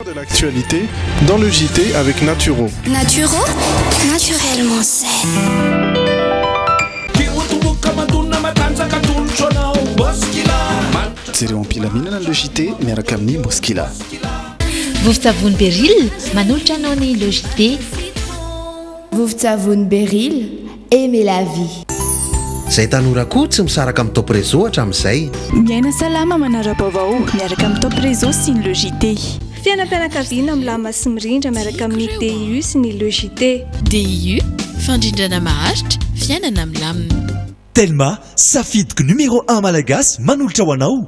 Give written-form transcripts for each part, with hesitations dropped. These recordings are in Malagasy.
De l'actualité dans le JT avec Naturo. Naturo, naturellement sain. Jereo am-pilaminana le JT miaraka amin'ny Moskila. Vovon-tsavony Beryl manolotra anao ny Le JT. Vovon-tsavony Beryl, aimez la vie. Izay tanora koa tsy misaraka amin'ny Top Réseau hatramin'izay. Miaina salama manara-baovao miaraka amin'ny Top Réseau sy ny Le JT. Fiainam-pianakaviana milamina sy mirindra miaraka amin'ny DIU sy ny Le JT. DIU, fandrindrana maharitra, fiainana milamina. Telma, safidiko numéro un malagasy manolotra ho anao.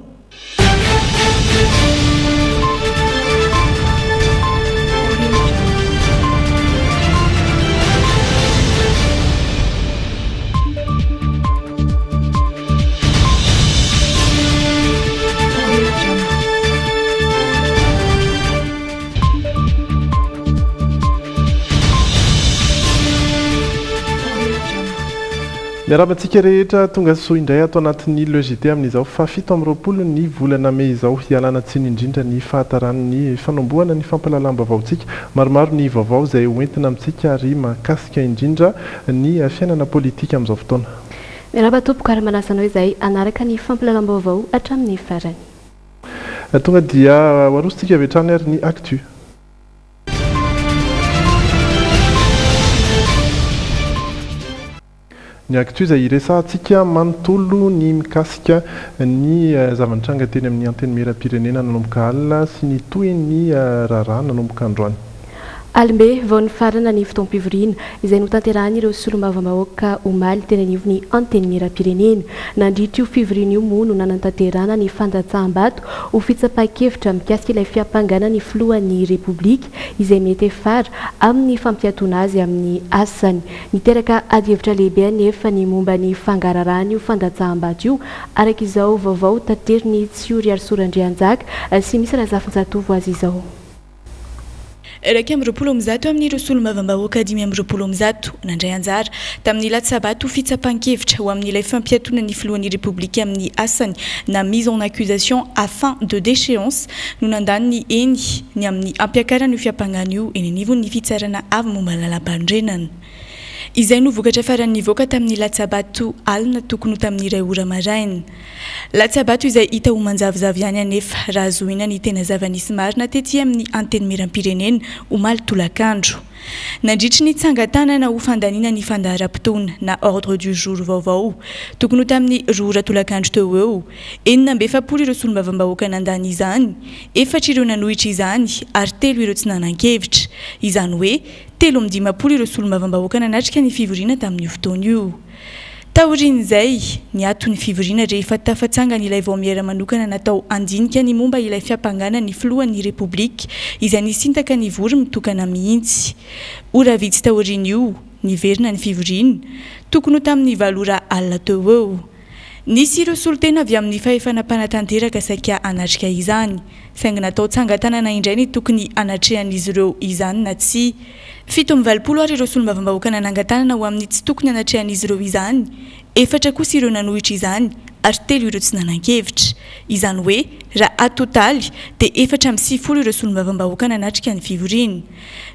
Miarahaba antsika rehetra tonga soa indray ato anatin'ny Le JT amin'izao faha 27 ny volana mey izao. Hialana tsiny indrindra ny fahataran'ny fanombohana ny fampahalalam-baovaontsika. Maromaro ny vaovao izay hoentina amintsika ary mahakasika indrindra ny fiainana politika amin'izao fotoana. Miarahaba tompoko ary manasa anao izahay hanaraka ny fampahalalam-baovao hatramin'ny farany. Tonga dia ho arosontsika avy hatrany ary ny actu. Ny actu izay hiresahantsika manontolo ny mikasika ny zava-nitranga teny amin'ny Antenimierampirenena nanomboka alina sy ny tohin'ny raharaha nanomboka androany. Alimbe vao nifarana ny fotoam-pivoriana izay notanterahin'ireo solombavambahoaka omaly teny anivon'ny Antenimierampirenena. Nandritra io fivoriana io moa no nanantanterahana ny fandatsaham-bato ho fitsapan-kevitra mikasika ilay fiampangana ny filohan'ny Repoblika izay mety hiafara amin'ny fampiatoana azy amin'ny asany. Niteraka adihevitra lehibe anefa ny momba ny fangaraharahan'io fandatsaham-bato io, araka izao vaovao taterin'i Tsiory Harisoa Randrianjaka sy Misy Razafinjatovo azy izao. 121 amin'ireo solombavambahoaka 125 nandray anjara tamin'ny latsabato fitsapan-kevitra ho amin'ilay fampiatoana ny filohan'ny Repoblika amin'ny asany na mise en accusation à fin de déchéance no nandany ny eny ny amin'ny hampiakarana io fiampangana io eny anivon'ny fitsarana avo momba ny lalàmpanorenana. Izay no vokatra farany nivoaka tamin'ny latsabato alina tokony ho tamin'ny iray ora maraina. Latsabato izay hita ho manjavozavo ihany anefa raha zohina ny tena zava-nisy marina tety amin'ny Antenimierampirenena omaly tolakandro. Nandritry ny tsangan-tanana ho fandaniana ny fandaharam-potoana na ordre du jour vaovao, tokony ho tamin'ny roa ora tolakandro teo ho eo, 46 ireo solombavambahoaka nandany izany, efatra ireo nanohitra izany ary telo ireo tsy nanan-kevitra. Izany hoe 53 ireo solombavambahoaka nanatrika ny fivoriana tamin'io fotoana io. Taorian'izay, niato ny fivoriana rehefa tafatsangana ilay vaomiera manokana natao handinika ny momba ilay fiampangana ny filohan'ny Repoblika, izay nisintaka ny vory mitokana mihitsy. Ora vitsy taorian'io, niverina ny fivoriana, tokony ho tamin'ny valo ora alina teo ho eo. Nisy ireo solontena avy amin'ny fahefana mpanatanteraka saika hanatrika izany, saingy natao tsangan-tanana indray ny tokony hanatrehan'izy ireo izany na tsia. 87 ary ireo solombavambahoaka nanangan-tanana ho amin'ny tsy tokony hanatrehan'izy ireo izany, efatra kosa ireo nanohitra izany ary telo ireo tsy nanan-kevitra. Izany hoe, raha atotaly dia 94 ireo solombavambahoaka nanatrika ny fivoriana.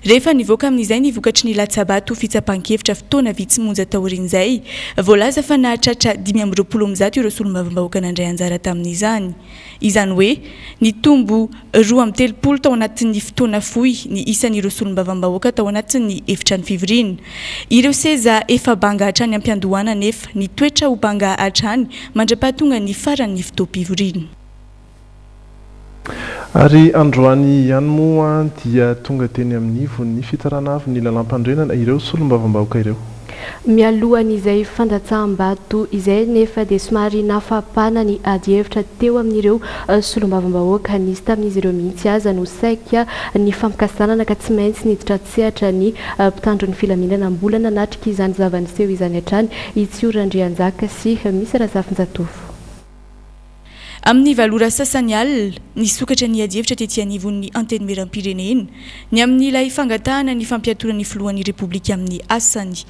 Rehefa nivoaka amin'izay ny vokatry ny latsabato fitsapan-kevitra fotoana vitsy monja taorian'izay, voalaza fa nahatratra 125 ireo solombavambahoaka nandray anjara tamin'izany. Izany hoe, nitombo 32 tao anatin'ny fotoana fohy ny isan'ireo solombavambahoaka tao anatin'ny efitrano fivoriana. Ireo seza efa banga hatrany am-piandohana anefa nitoetra ho banga hatrany mandra-pahatonga ny faran'ny fotoam-pivoriana. Ary androany ihany moa dia tonga teny amin'ny ivon'ny Fitsarana Avo ny Lalàmpanorenana ireo solombavambahoaka ireo. Mialohan'izay fandatsaham-bato izay anefa dia somary nafampana ny adihevitra teo amin'ireo solombavambahoaka. Nisy tamin'izy ireo mihitsy aza no saika nifampikasanana ka tsy maintsy niditra an-tsehatra ny mpitandro ny filaminana. Mbola nanatrika izany zava-niseho izany hatrany i Tsiorandrianjaka sy Misy Razafinjatovo. Amin'ny valo ora sasany alina, nisokatra ny adihevitra tety anivon'ny Antenimierampirenena ny amin'ilay fangatahana ny fampiatoana ny filohan'ny Repoblika amin'ny asany.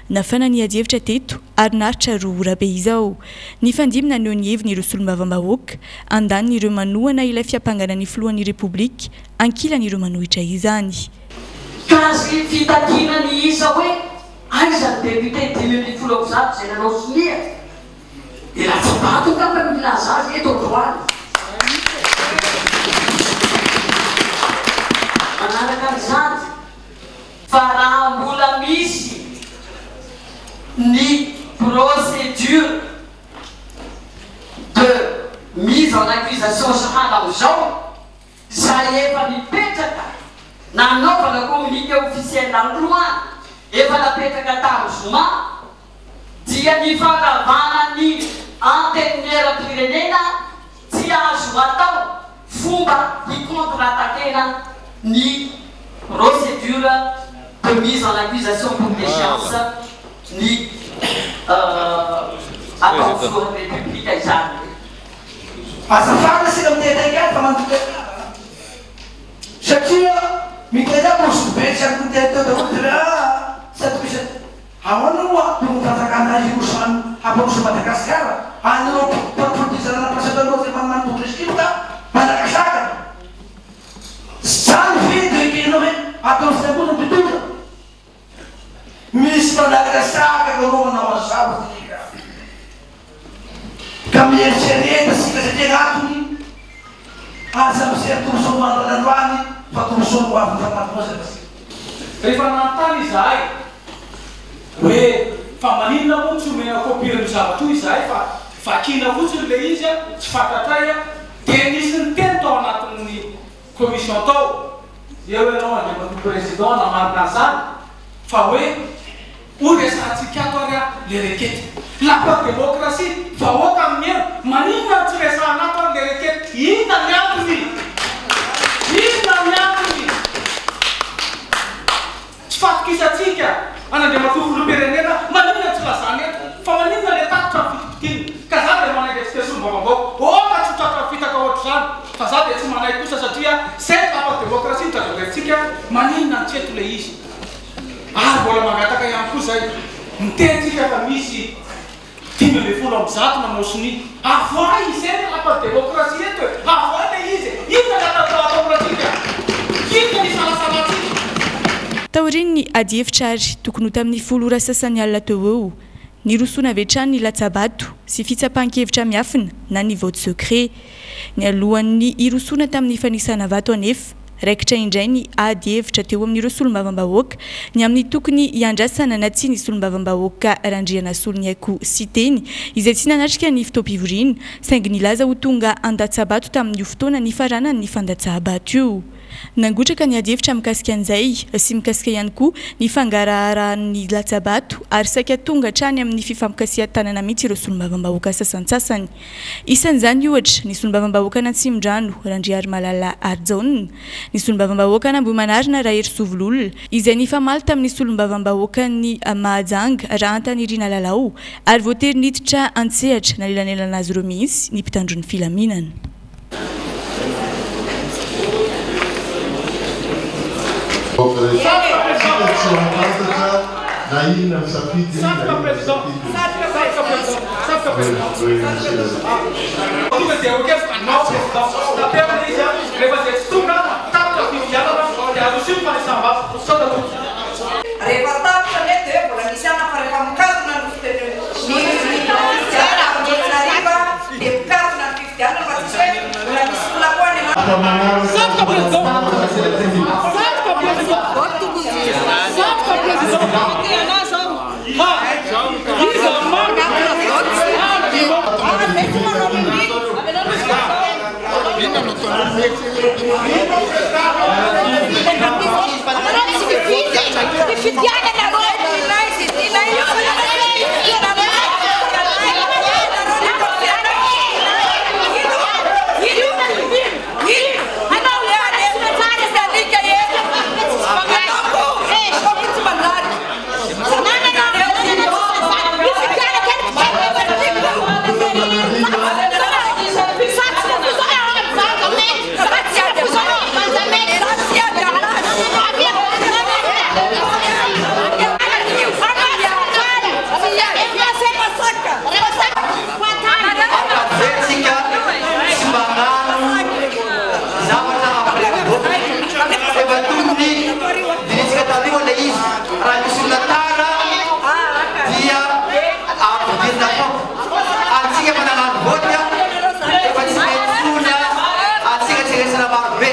Nafana ny adihevitra teto ary naharitra 2 ora be izao. Nifandimby naneho ny heviny ireo solombavambahoaka, andaniny ireo manohana ilay fiampangana ny filohan'ny Repoblika, ankilany ireo manohitra izany. Ka ny fitakiana ny isa hoe aiza ny député 115 izay nanao sonia? Dia latsa-bato angamba no milaza azy eto androany. Manaraka an'izany fa raha mbola misy ny procédure de mise en accusation sahala amin'izao, Izay efa nipetraka nanaovana communiqué officiel androany, efa napetraka tamin'ny zoma, dia ny fandravana ny Antenimierampirenena tsy azo atao fomba hi-contre-attaquer-na ny procédure de mise en accusation pour déchéance ny ataon'ny filohan'ny République izany. Azafady isika miteny ihany fa mandoka ihany an! Satria miteny aho moa be tsy araka ny teny teo daholo dia hoe aa tsy atokisana. Ahoana moa tokony fanjakana hiroso any hampandroso an'i Madagasikara an'ireo mpanao politika nanampiasa taloha izay manana ny tondro-script manakasakana. Zany ve dia ekenao hoe ataon'ny fiangonana mpitondra? Misy manakasaka anareo manao an'izao isika. Ka mieritrereta isika satria agnatiny aza mijery tombontsoa ho androany androany fa tombontsoa ho avy ny fampaharoazana isika. Rehefa nanontany izahay hoe fa maninona moa tsy omena copie ireo zavatra io izahay fa vakiana fotsiny ilay izy tsy fantatray dia nisy niteny tao anatin'ny commission tao, eo ianao Andriamatoa Président namarina an'izany fa hoe ho resahantsika ato ary le requête. Lapa démocratie, vahoaka mihaino, maninona no tsy resahana ato ary le requête, inona ny antony? Inona ny antony? Tsy fatokisantsika an'Andriamatoa Filoham-pirenena, maninona tsy lazana eto? Fa maninona le tatitra ny fitompitiana? Ka za dia manaiky antsika solombavambahoaka, aoka tsy ho tratran'ny fitaka ohatr'izany, fa za dia tsy manaiky kosa satria zay ny lapa demokrasia no dradradraintsika, maninona no tsy eto le izy? Ary mbola mangataka ihany koa zay, miteny tsika fa misy 115 nanao sonia, avoahy izay ny lapa demokrasia eto e, avoahy le izy e, inona ny atatahorantsika? Inona ny isalasalantsika? Taorian'ny adihevitra ary tokony ho tamin'ny folo ora sasany alina teo ho eo, Nirosoana avy hatrany ny latsa-bato sy fitsapan-kevitra miafina na ny vote secret. Nialohan'ny hirosoana tamin'ny fanisana vato anefa, raikitra indray ny ady hevitra teo amin'ireo solombavambahoaka ny amin'ny tokony hiandrasana na tsia ny solombavambahoaka Randrianasoloniaiko Siteny izay tsy nanatrika ny fotoam-pivoriana saingy nilaza ho tonga handatsa-bato tamin'io fotoana nifaranan'ny fandatsaha-bato io. Nangotraka ny adihevitra mikasika an'izay sy mikasika ihany koa ny fangaraharahan'ny latsa-bato ary saika tonga hatrany amin'ny fifampikasihan-tanana mihitsy ireo solombavambahoaka sasantsasany. Isan'izany, ohatra, ny solombavambahoakan'Atsimondrano, Randriarimalala Harijaona, ny solombavambahoakan'Ambohimanarina Raherisovololona, izay nifamaly tamin'ny solombavambahoakan'i Mahajanga, Rahantanirina Lalao, ary voatery niditra an-tsehatra nanelanelana azy ireo mihitsy ny mpitandro ny filaminana. Rehefa tapitra anie dia hoe mbola misy ana fa rehefa mikatona ny fifidianana amin'ny hariva dia mikatona ny fifidianana fa tsisy hoe mbola misy olona koa any Tokony dinihintsika taloha ilay izy. Raha misy olona tara dia ampidirina foana. Antsika efa nagnano vote efa tsy mety tsony antsika tsy resana maro be.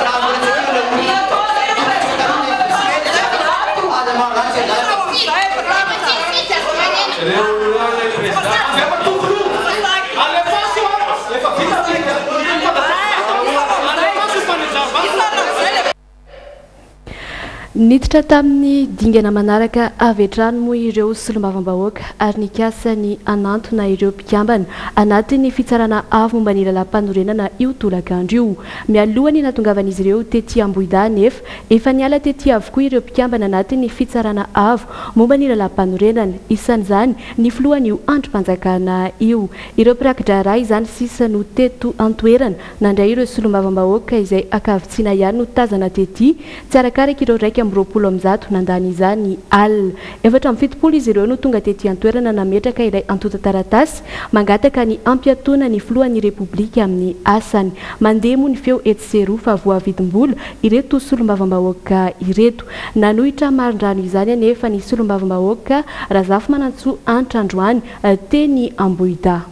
Raha mbola tsy tonga ilay olona tokony tsy taloha ilay izy tsy mety aza maro ratsy ianareo. Niditra tamin'ny dingana manaraka avy hatrany moa ireo solombavambahoaka ary nikasa ny hanantona ireo mpikambana anatin'ny fitsarana avo momba ny lalàmpanorenana io tolakandro io. Mialoha ny nahatongavan'izy ireo tety Ambohidahy anefa, efa niala tety avokoa ireo mpikambana anatin'ny fitsarana avo momba ny lalàmpanorenana, isan'izany ny filohan'io andrim-panjakana io. Ireo mpiraki-draharaha izany sisa no teto an-toerana nandray ireo solombavambahoaka izay ankavitsiana ihany no tazana tety, tsy arakaraka ireo 121 nandany izany alina. 74 izy ireo no tonga tety an-toerana nametraka ilay antontan-taratasy mangataka ny hampiatoana ny filohan'ny Repoblika amin'ny asany. Mandeha moa ny feo etsy sy eroa fa voavidim-bola ireto solombavambahoaka ireto. Nanohitra marindrano izany anefa ny solombavambahoaka Razafimanantsoa Hanitra androany teny Ambohidahy.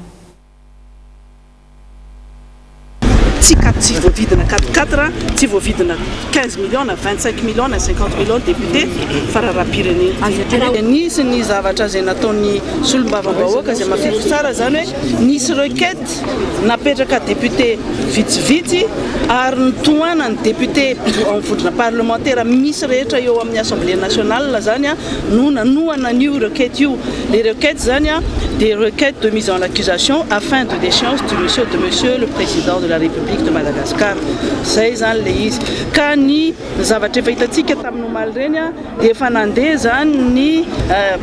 Tsy quatre tsy voavidina quatre quatre, tsy voavidina 15 millions na 25 millions na 50 millions ny député fa raharaham-pirenena ity. Nisy ny zavatra izay nataon'ny solombavambahoaka izay mafilotra tsara izany hoe nisy requête napetraka député vitsivitsy ary notohanan'ny député ao vondrona parlemantera misy rehetra eo amin'ny assemblée nationale izany no nanohana an'io requête io. Les requêtes izany dia requête de mise en accusation afin de déchéance du monsieur de monsieur le président de la République de Madagascar. Izay izany ilay izy. Ka ny zavatra efa hitantsika tamin'ny omaly ireny dia efa nandeha izany ny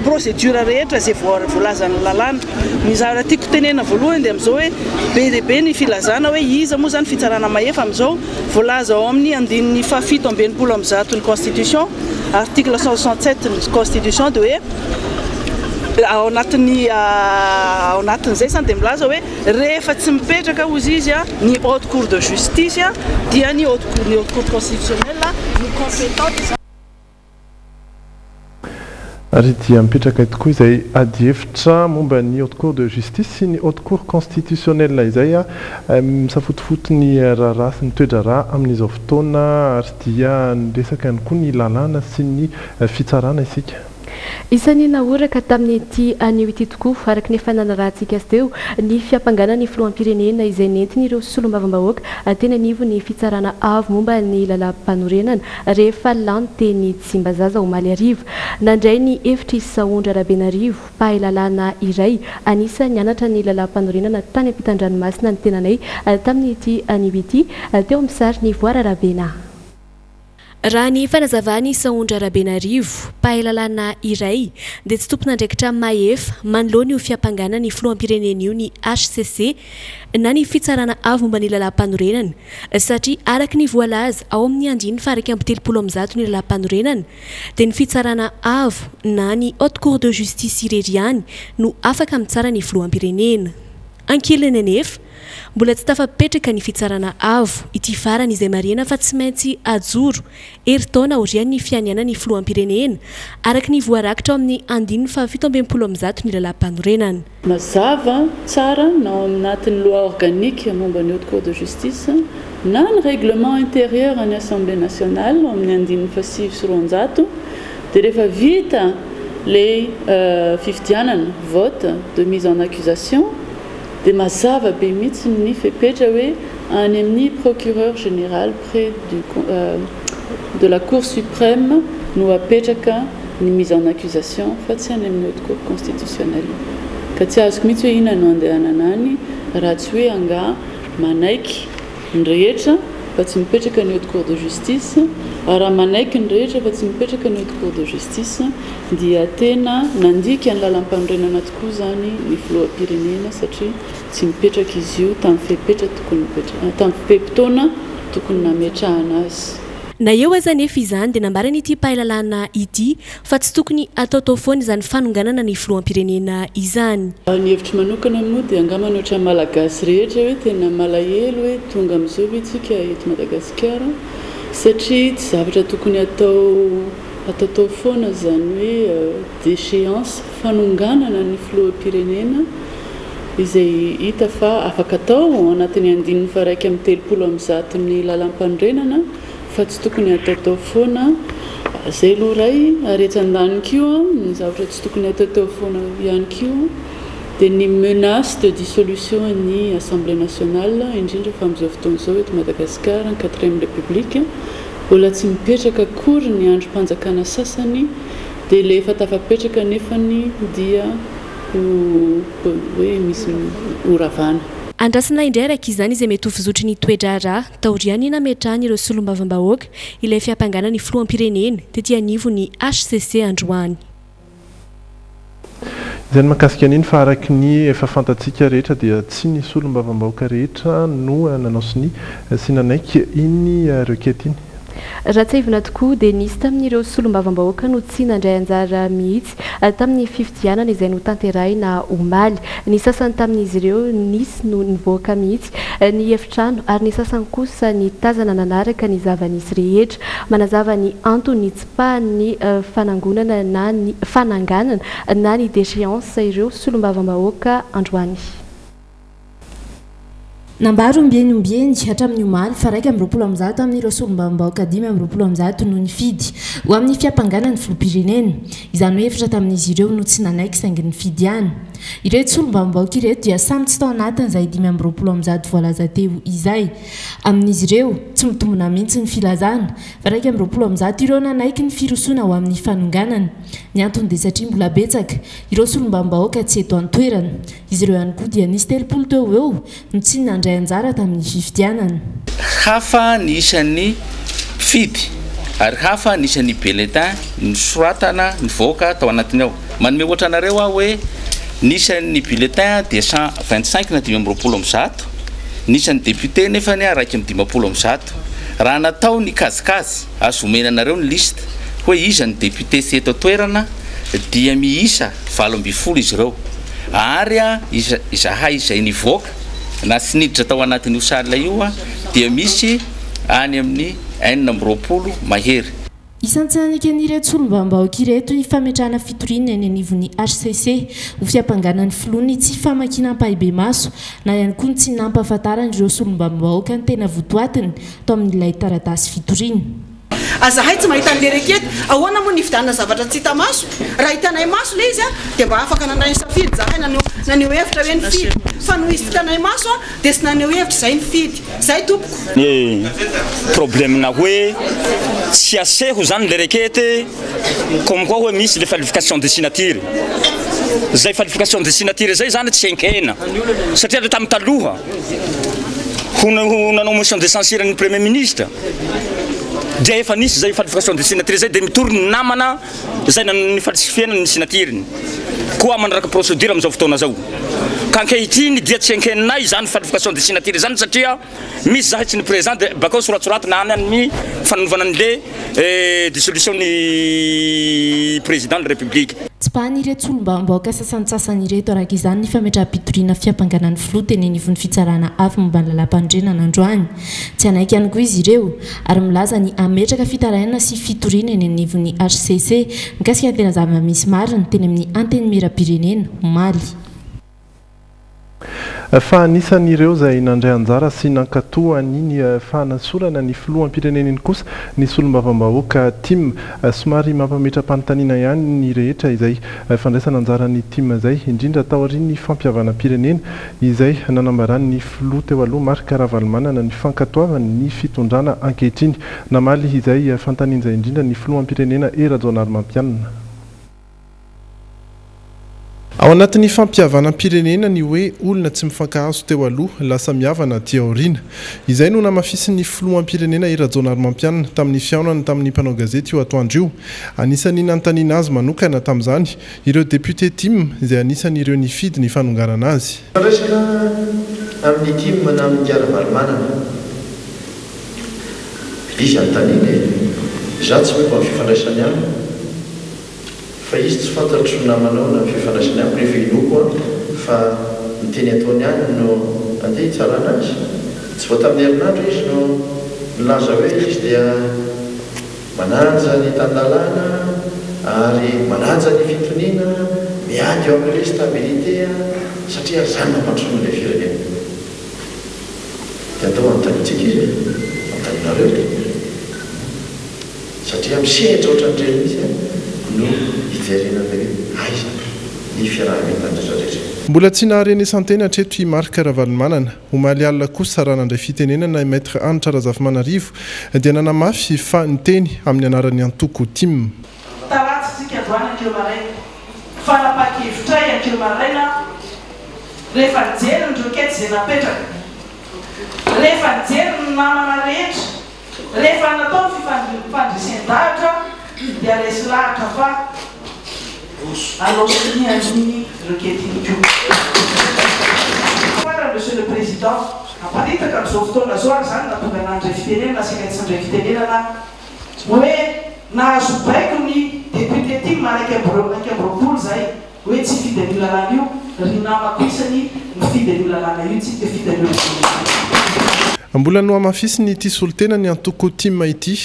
procédure rehetra izay voalazan'ny lalàna. Ny zavatra tiako tenenina voalohany dia amin'izao hoe be dia be ny filazana hoe iza moa izany fitsarana mahefa amin'izao. Voalaza ao amin'ny andininy faha-167 ny constitution, article 167 ny constitution dia hoe ao anatin'ny ao anatin'izay izany dia milaza hoe rehefa tsy mipetraka hozy izy ny haute cour de justice dia ny haute ny haute cour constitutionnelle no compétente izany. Ary dia mipetraka tokoa izay adihevitra momba ny Haute Cour de Justice sy ny Haute Cour Constitutionnelle izay misafotofoto ny raharaha sy ny toe-draharaha amin'izao fotoana ary dia niresaka ihany koa ny lalàna sy ny fitsarana isika. Isan'ny nahoraka tamin'ity anio ity tokoa, araka ny efa nanarahantsika azy teo, ny fiampangana ny filoham-pirenena izay nentin'ireo solombavambahoaka teny anivon'ny fitsarana avo momba ny lalàmpanorenana rehefa lany teny Tsimbazaza omaly hariva. Nandray ny hevitr'i Sahondra Rabenarivo, mpahay lalàna iray anisan'ny nianatra ny lalàmpanorenana tany ampitan-dranomasina ny tenanay tamin'ity anio ity, teo amin'ny sary ny Voara Rabena. Raha ny fanazavan'i Sahondra Rabenarivo, mpahay lalàna iray, dia tsy tompon'andraikitra mahefa manoloana io fiampangana ny filoham-pirenena io ny hcc na ny Fitsarana Avo momba ny Lalàmpanorenana satria araka ny voalaza ao amin'ny andininy faha 131 ny Lalàmpanorenana dia ny Fitsarana Avo na ny Haute Cour de Justice irery ihany no afaka mitsara ny filoham-pirenena. Ankilany anefa, mbola tsy tafapetraka ny Fitsarana Avo, ity farany izay marihana fa tsy maintsy hajoro herintaona aorian'ny fianianan'ny Filoham-pirenena, araka ny voarakitra ao amin'ny andininy faha 167 ny Lalàmpanorenana. Mazava tsara na ao anatin'ny loi organique momba ny Haute Cour de Justice na ny règlement intérieur an'ny Assemblée nationale ao amin'ny andininy faha 209 dia rehefa vita ilay fifidianana, vote de mise en accusation, dia mazava be mihitsy ny fepetra hoe any amin'ny procureur général près du de la cour suprême no apetraka ny mise en accusation fa tsy any amin'ny haute cour constitutionnelle. Ka tsy azoko mihitsy hoe inona no andehanana any raha tsy hoe angaha manaiky ny rehetra fa tsy mipetraka ny haute cour de justice, ary raha manaiky ny rehetra fa tsy mipetraka ny haute cour de justice dia tena nandika ny lalampanorenana tokoa izany ny filoham-pirenena satria tsy mipetraka izy io tamin'ny fepetra tokony nipetrahana, tamin'ny fe-potoana tokony nametrahana azy. Na eo aza anefa izany dia nambaran'ity mpahay lalàna ity fa tsy tokony hataotao foana izany fanonganana ny filoham-pirenena izany. Ny hevitro manokana moa dia angambany ohatran'ny Malagasy rehetra hoe tena malahelo hoe tonga amin'izao ve tsika eto Madagasikara. Satria tsy zavatra tokony atao ataotao foana izany hoe déchéance, fanonganana ny filoham-pirenena izay hita fa afaka atao ao anatin'ny andininy faha-131 ny lalàmpanorenana fa tsy tokony hataotao foana. Izay aloha iray, ary etsy andaniny koa ny zavatra tsy tokony hataotao foana ihany koa dia ny menace de dissolution ny Assemblée nationale, indrindra fa amin'izao fotoana izao eto Madagasikara, quatrième République, mbola tsy mipetraka akory ny andrim-panjakana sasany dia ilay efa tafapetraka nefany dia ho hoe misy ho ravana. Andrasana indray araka izany izay mety ho fizotry ny toe-draharaha taorian'ny nametrahan'ireo solombavambahoaka ilay fiampangana ny filoham-pirenena tety anivon'ny hcc androany. Izay ny mahakasika an'iny fa araka ny efa fantatsika rehetra dia tsy ny solombavambahoaka rehetra no nanao sonia sy nanaiky iny requête iny. Raha tsiahivina tokoa dia nisy tamin'ireo solombavambahoaka no tsy nandray anjara mihitsy tamin'ny fifidianana izay notanterahina omaly. Ny sasany tamin'izy ireo nisy no nivoaka mihitsy ny efitrano ary ny sasany kosa nitazana nanaraka ny zava-nisy rehetra. Manazava ny antony nitsipahan'ny fanangonana na ny fananganana na ny déchéance ireo solombavambahoaka androany. Nambara ombieny ombieny hatramin'ny omaly fa 121 amin'ireo solombavambahoaka 125 no nifidy ho amin'ny fiampangana ny filoham-pirenena. Izany hoe efatra tamin'izy ireo no tsy nanaiky saingy nifidy ihany. Ireto solombavambahoaka ireto dia samy tsy tao anatin'izay 125 voalaza teo izay. Amin'izy ireo, tsy mitombina mihitsy ny filazana fa 121 ireo nanaiky ny firosoana ho amin'ny fanonganana. Ny antony dia satria mbola betsaka ireo solombavambahoaka tsy eto an-toerana. Izy ireo ihany koa dia nisy 30 teo ho eo no tsy nandray anjara tamin'ny fifidianana. Hafa ny isan'ny mpifidy ary hafa ny isan'ny bulletin nosoratana nivoaka tao anatiny ao. Manome ohatra anareo aho hoe ny isan'ny bulletin dia 125 na 125, ny isan'ny député nefany 151. Raha natao ny kajikajy, azo omena anareo ny liste hoe iza ny député tsy eto an-toerana dia miisa 18 izy ireo. Ary izahay izay nivoaka na tsy niditra tao anatin'io salle io dia misy any amin'ny 26 mahery. Isan'ny tsy naneken'ireto solombavambahoaka ireto ny fametrahana fitoriana eny anivon'ny hcc ho fiampangana ny filoha ny tsy famakiana ampahibemaso na ihany koa ny tsy nampahafantarany ireo solombavambahoaka ny tena votoatiny tao amin'ilay taratasy fitoriana. Azahay tsy mahita an'le rekety, ahoana moa ny hividianana zavatra tsy hita maso? Raha hitanay maso le izy dia mba afaka nandray ny safidy zahay naneho naneho hevitra hoe nifidy, fa noho izy tsy hitanay maso dia tsy naneho hevitra izay nifidy. Zay tompoko. Ny problème-na hoe tsy aseho zany le rekety comme quoi hoe misy le falsification de signature. Zay falsification de signature zay zany tsy enkena satria le tamin'ny taloha ho nanao motion de censure ny premier ministre dia efa nisy zay falsification de signature zay dia mitory ny namana zay nifalsifiena ny signature-ny koa manaraka procédure amin'izao fotoana zao ka ankehitriny dia tsy enkenay zany falsification de signature zany satria misy zahay tsy ny présent dia bakao soratsoratina any amin'ny fanaovana an'le dissolution ny président de république. Tsipahan'ireto solombavambahoaka sasantsasany ireto araka izany ny fametraham-pitoriana fiampangana ny filoha teny anivon'ny fitsarana avo momba ny lalàmpanorenana androany. Tsy hanaiky ihany koa izy ireo ary milaza ny hametraka fitarainana sy fitoriana eny anivon'ny hcc mikasika ny tena zava-misy marina teny amin'ny Antenimierampirenena omaly. Fa anisan'ireo izay nandray anjara sy nankatoa an'iny fanasorana ny filoham-pirenena iny kosa ny solombavambahoaka tim. Somary mampametra-panontaniana ihany ny rehetra izay fandraisana anjaran'ny tim izay, indrindra taorian'ny fampihavanam-pirenena izay nanambaran'ny filoha teo aloha Marc Ravalomanana ny fankatoavany ny fitondrana ankehitriny. Namaly izay fanontaniana izay indrindra ny filoham-pirenena Hery Rajaonarimampianina. Ao anatin'ny fampihavanam-pirenena ny hoe olona tsy mifankahazo teo aloha lasa mihavana aty aoriana. Izay no namafisin'ny filoham-pirenena Hery Rajaonarimampianina tamin'ny fihaonany tamin'ny mpanao gazety io atoandro io. Anisan'ny nanontaniana azy manokana tamin'izany ireo depiote tim izay anisan'ireo nifidy ny fanonganana azy. Fifandraisana amin'ny tim na amin'i Ravalomanana. Izy anontaniana e! Izaho tsy mioba amin'ny fifandraisany aminy. Fa izy tsy fantatro na manaona ny fifandraisany amiko nefa inoako an fa ny teny ataony ihany no andeha hitsarana azy. Tsy vao tamin'ny herinandro izy no. Nilaza hoe izy dia manaja ny tan-dalàna ary manaja ny fitoniana, miady eo amin'ilay stabilité satria izany no hampandrosoana ilay firenena. Dia atao anontaniantsika izy e, anontanianareo e. Satria amin'ny sehatra ohatran'ireny mihitsy no hijerena an'ilay hoe aiza ny fiaraha-mientana rehetra rehetra. Mbola tsy naharenesan-teny hatreto i Marc Ravalomanana. Omaly alina kosa raha nandray fitenenana i Maître Hanitra Razafimanarivo dia nanamafy fa niteny amin'ny anaran'ny antoko tim. Taratsy-tsika androany ankeo maraina. Fanapahan-kevitray ankeo maraina rehefa nijery ny requête izay napetraka, rehefa nijery ny namana rehetra, Rehefa natao ny fifandresen-dahatra dia resy lahatra fa hanao sonia an'iny requête iny koa. Farany Monsieur le Président, aparitaka amin'izao fotoana izao ary izany nahatonga anah nandray fitenenana saika tsy nandray fitenenana aho hoe nahazo baiko ny député tim 21 izay Hoe tsy hifidy an'io lalàna io ry namako isany mifidy an'io lalàna io tsika hifidy an'io résolution io. Mbola nohamafisiny ity solontenan'ny antoko tim ity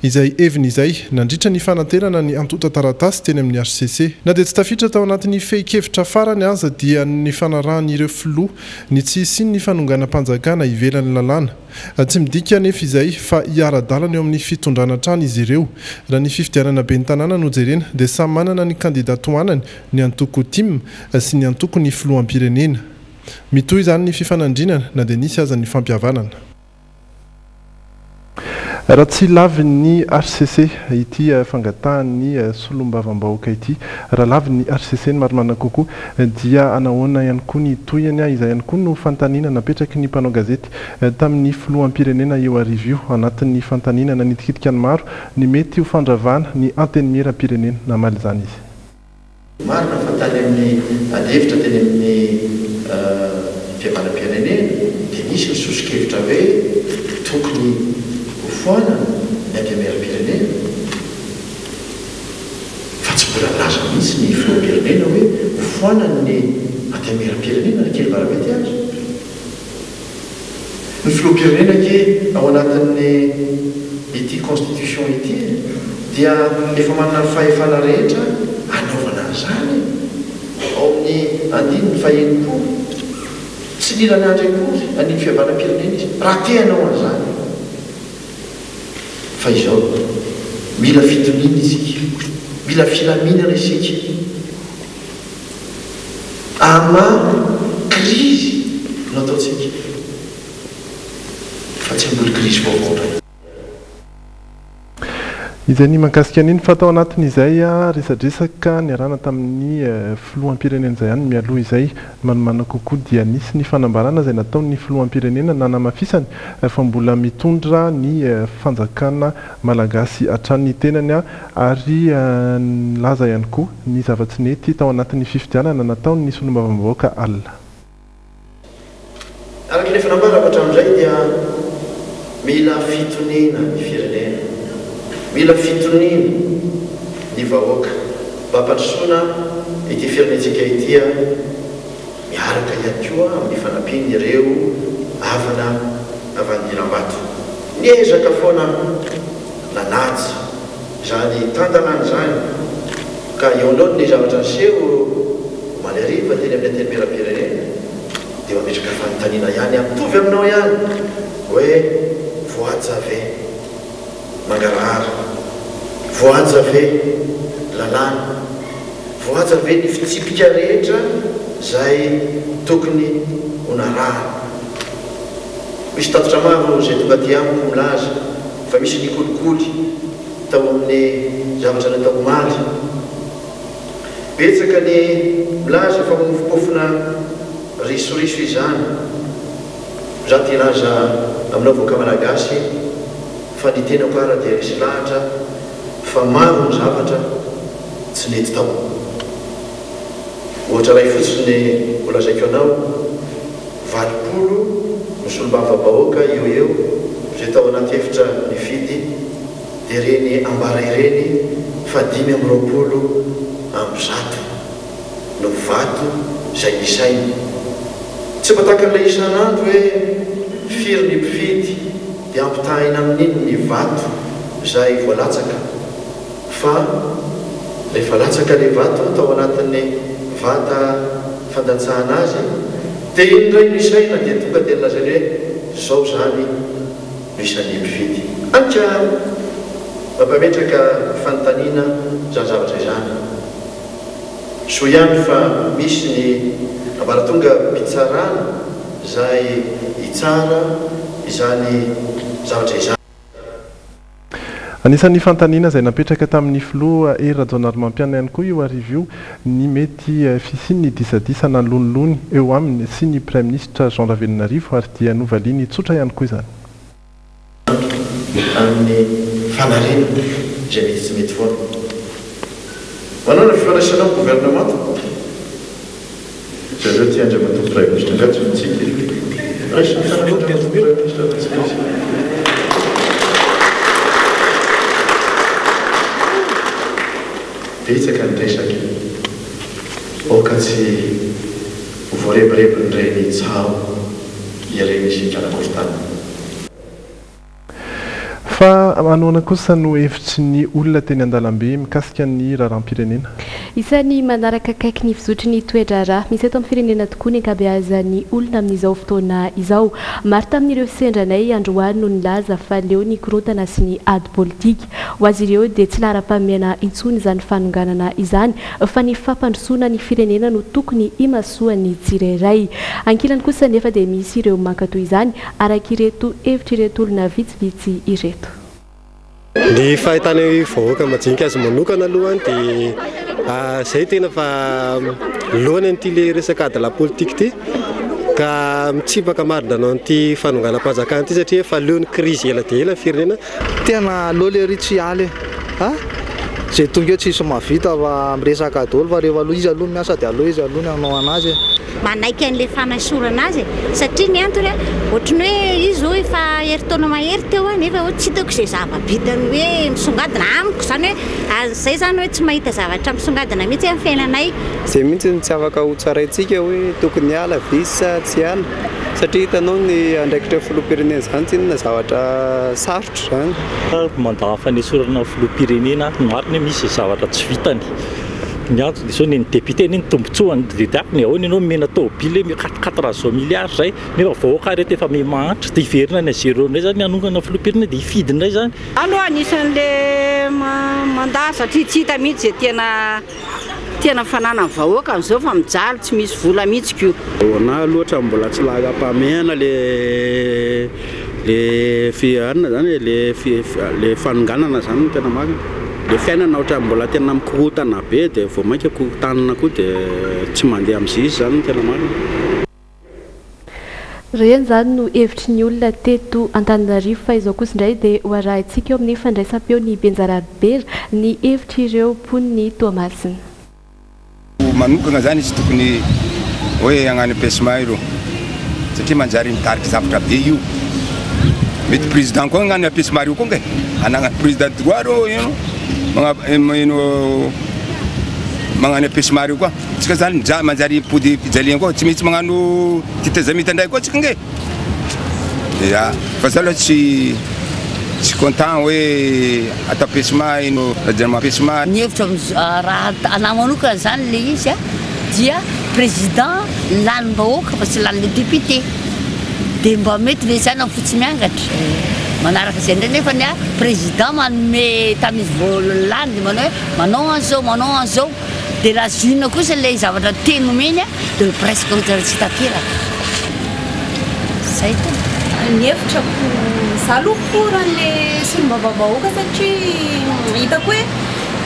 izay heviny izay nandritra ny fanaterana ny antontan-taratasy teny amin'ny hcc. Na dia tsy tafiditra tao anatin'ny fehin-kevitra farany aza dia nifanarahan'ireo filoha ny tsy hisian'ny fanonganam-panjakana ivelan'ny lalàna. Tsy midika anefa izay fa hiara-dalana eo amin'ny fitondrana hatrany izy ireo. Raha ny fifidianana ben'ny tanàna no jerena dia samy manana ny kandida tohanany ny antoko tim sy ny antokon'ny filoham-pirenena. Mitohy izany ny fifanandrinana na dia nisy aza ny fampihavanana. Raha tsy lavin'ny hcc ity fangatahan'ny solombavambahoaka ity, raha lavin'ny hcc ny marimarina kokoa, dia hanahoana ihany koa ny tohiny? Izay ihany koa no fanontaniana napetraky ny mpanao gazety tamin'ny filoham-pirenena io hariva io. Anatin'ny fanontaniana nanitikitika ny maro ny mety ho fandravana ny Antenimieram-pirenena. Namaly izany izy. Marina fa tany amin'ny ady hevitra teny amin'ny fihavanam-pirenena dia nisy ny soso-kevitra hoe tokony hofoanana ny Antenimieram-pirenena fa tsy mbola nilaza mihitsy ny filoham-pirenena hoe hofoanany ny Antenimieram-pirenena na kely varamety aza. Ny filoham-pirenena ange ao anatin'ny ity constitution ity dia efa manana ny fahefana rehetra hanaovana an'izany e! Ao amin'ny andininy faha-60, tsy mila miandry akory an'iny fihavanam-pirenena izy raha te hanao an'izany. Fa izao, mila fitoniana isika, mila filaminana isika. Ama krizy no ataontsika fa tsy hamboly krizy vaovao indray. Izay ny mahakasika an'iny fa tao anatin'izay resadresaka niarahana tamin'ny filoham-pirenena izay ihany mialoha izay manomana kokoa dia nisy ny fanambarana izay nataon'ny filoham-pirenena nanamafisany fa mbola mitondra ny fanjakana Malagasy hatrany ny tenany ary nilaza ihany koa ny zava-tsy nety tao anatin'ny fifidianana nataon'ny solombavambahoaka alina. Araka ny efa nambarako hatramin'izay dia mila fitoniana ny firenena, mila fitoniana ny vahoaka mba hampandrosoana ity firenentsika ity miaraka ihany koa amin'ny fanampian'ireo havana avy any Dilambato. Niezaka foana nanaja izany tan-dalàna izany ka eo anoloan'ny zavatra niseho omaly hariva teny amin'ny Antenimierampirenena dia mametraka fanontaniana ihany aho, mitovy aminao ihany, hoe voahaja ve mangarahara? Voahaja ve lalàna? Voahaja ve ny fitsipika rehetra izay tokony ho narahana? Misy tatitra maro izay tonga aty amiko milaza fa misy ny kolikoly tao amin'ny zavatra natao omaly. Betsaka ny milaza fa mofompofona risoriso izany. Izaho te hilaza aminao vahoaka Malagasy fa ny tenako ara dia resy lahatra fa maro ny zavatra tsy nety tao. Ohatra iray fotsiny ho lazaiko anao, 80 no solombavambahoaka eo eo izay tao anaty efitra nifidy dia ireny ambara ireny fa 125 no vato izay nisaina. Tsy mba takan'ilay isan'andro hoe firy ny mpifidy. dia ampitahaina amin'iny ny vato izay voalatsaka fa rehefa latsaka ilay vato tao anatin'ny vata fandatsahana azy dia iny indray no isaina dia tonga dia nolazainy hoe izao izany no isan'ny mpifidy. Anka mampametraka fanontaniana izany zavatra izany. Soa ihany fa misy ny ambaratongam-pitsarana izay hitsara izany zavatra izany. Anisan'ny fanontaniana izay napetraka tamin'ny filoha Hery Rajaonarimampianina ihany koa io hariva io ny mety fisian'ny disadisa na lonilony eo aminy sy ny Praiminisitra Jean Ravelonarivo ary dia novaliany tsotra ihany koa izany. Amin'ny fanariana izay mety tsy mety foana. Manao ny fifandraisana amin'ny governemanta. Jereo ity Andriamatoa Praiminisitra angaha tsy mitsiky e? Raiso ny tananao Andriamatoa Praiminisitra fa tsy misy. Betsaka ny resaka. Aoka tsy ho voarebirebin'ireny tsaho ireny isika anakorontana. Fa manahoana kosa no hevitry ny olona teny an-dalambe mikasika ny raharaham-pirenena? Isan'ny manaraka akaiky ny fizotry ny toe-draharaha misy eto amin'ny firenena tokoa ny ankabeazan'ny olona amin'izao fotoana izao. Maro tamin'ireo sendra anay androany no nilaza fa leo ny korontana sy ny ady politika. Ho azy ireo dia tsy laharam-pahamehana intsony izany fanonganana izany fa ny fampandrosoana ny firenena no tokony himasoan'ny tsirairay. Ankilany kosa anefa dia misy ireo mankatò izany araka ireto hevitr'ireto olona vitsivitsy ireto. Ny fahitana ny vahoaka majinika azy manokana aloha dia izay tena fa lohany an'ity le resaka ady lahy politika ity ka mitsipaka marina an'ity fanonganam-panjakana ity satria efa leo ny krizy ela dia ela ny firenena. Tena aleo lery tsy hiala e! A! Zay tonga eo tsisy mahavita fa miresaka daholo fa rehefa aloha izy aloha no miasa dia aleo izy aloha no hanao anazy e! Manaiky an'ilay fanaisorana azy e! Satria ny antony a, ohatry ny hoe izy izao efa herintaona mahery teo a, nefa hoe tsy hitako izay zava-bitany hoe misongadina, amiko izany hoe izay izany hoe tsy mahita zavatra misongadina mihitsy amin'ny fiainanay. Izay mihitsy no tsy afaka hotsaraintsika hoe tokony hiala ve izy sa tsy hiala. Satria hitanao ny andraikitra filoham-pirenena izany tsy inona zavatra sarotra izany. Mandà fanesorana ny filoham-pirenena, ny marina hoe misy zavatra tsy vitany. Ny antony dia izao, ny député anie ny tombotsoany dia diakony ahoana ianao omena tôbily hoe quatre quatre zao milliards izay nefa vahoaka ary eto efa miha mahantra dia hiverina any à zéro indray izany hanongana filoham-pirenena dia hifidy indray izany. Za aloha anisan'le mandà satria tsy hita mihitsy ze tena Tena fananan'ny vahoaka an'izao fa mijaly tsy misy vola mihitsy ko. Ho anah aloha ohatran'ny mbola tsy laharam-pahamehana le le fi anona zany e le fi le fanonganana zany no tena marina. Le fiainana ohatran'ny mbola tena mikorontana be de vao mainka korontanina koa de tsy mandeha amin'izay izy zany no tena marina. Ireny izany no hevitry ny olona teto Antananarivo fa izao kosa indray dia ho arahintsika eo amin'ny fandraisam-peon'i Benja Rabera ny hevitr'ireo mponin'i Toamasina. Manokana zany tsy tokony hoe hagnano empêchement ireo satria manjary mitariky zavatra be io. Mety président koa hagnano empêchement reo koa nge. Anagnan'ny président droit reo ino magna ino magnano empêchement reo koa. Tsika zany mija manjary mipody fijaliana koa tsy maintsy magnano tetezamita ndray koa tsika nge. Ya, fa za aloha tsy tsy content hoe atao pesma ino Rajaonarimampianina. Ny hevitro amin'izao raha anah manokana zany le izy a dia président lanim-bahoaka fa tsy lanin'ny député de mba mety ve zany amin'ny fotsy miangatra? Manaraka izay indray nefany a président manome tamin'izy vao lany de manao hoe manao an'izao manao an'izao Dia raha zohina kosa ilay zavatra teny nomeny dia presque ohatran'ny tsy tanteraka. Zay tompoko. Ny hevitrako, za aloha pour an'le solombavambahoaka satria hitako hoe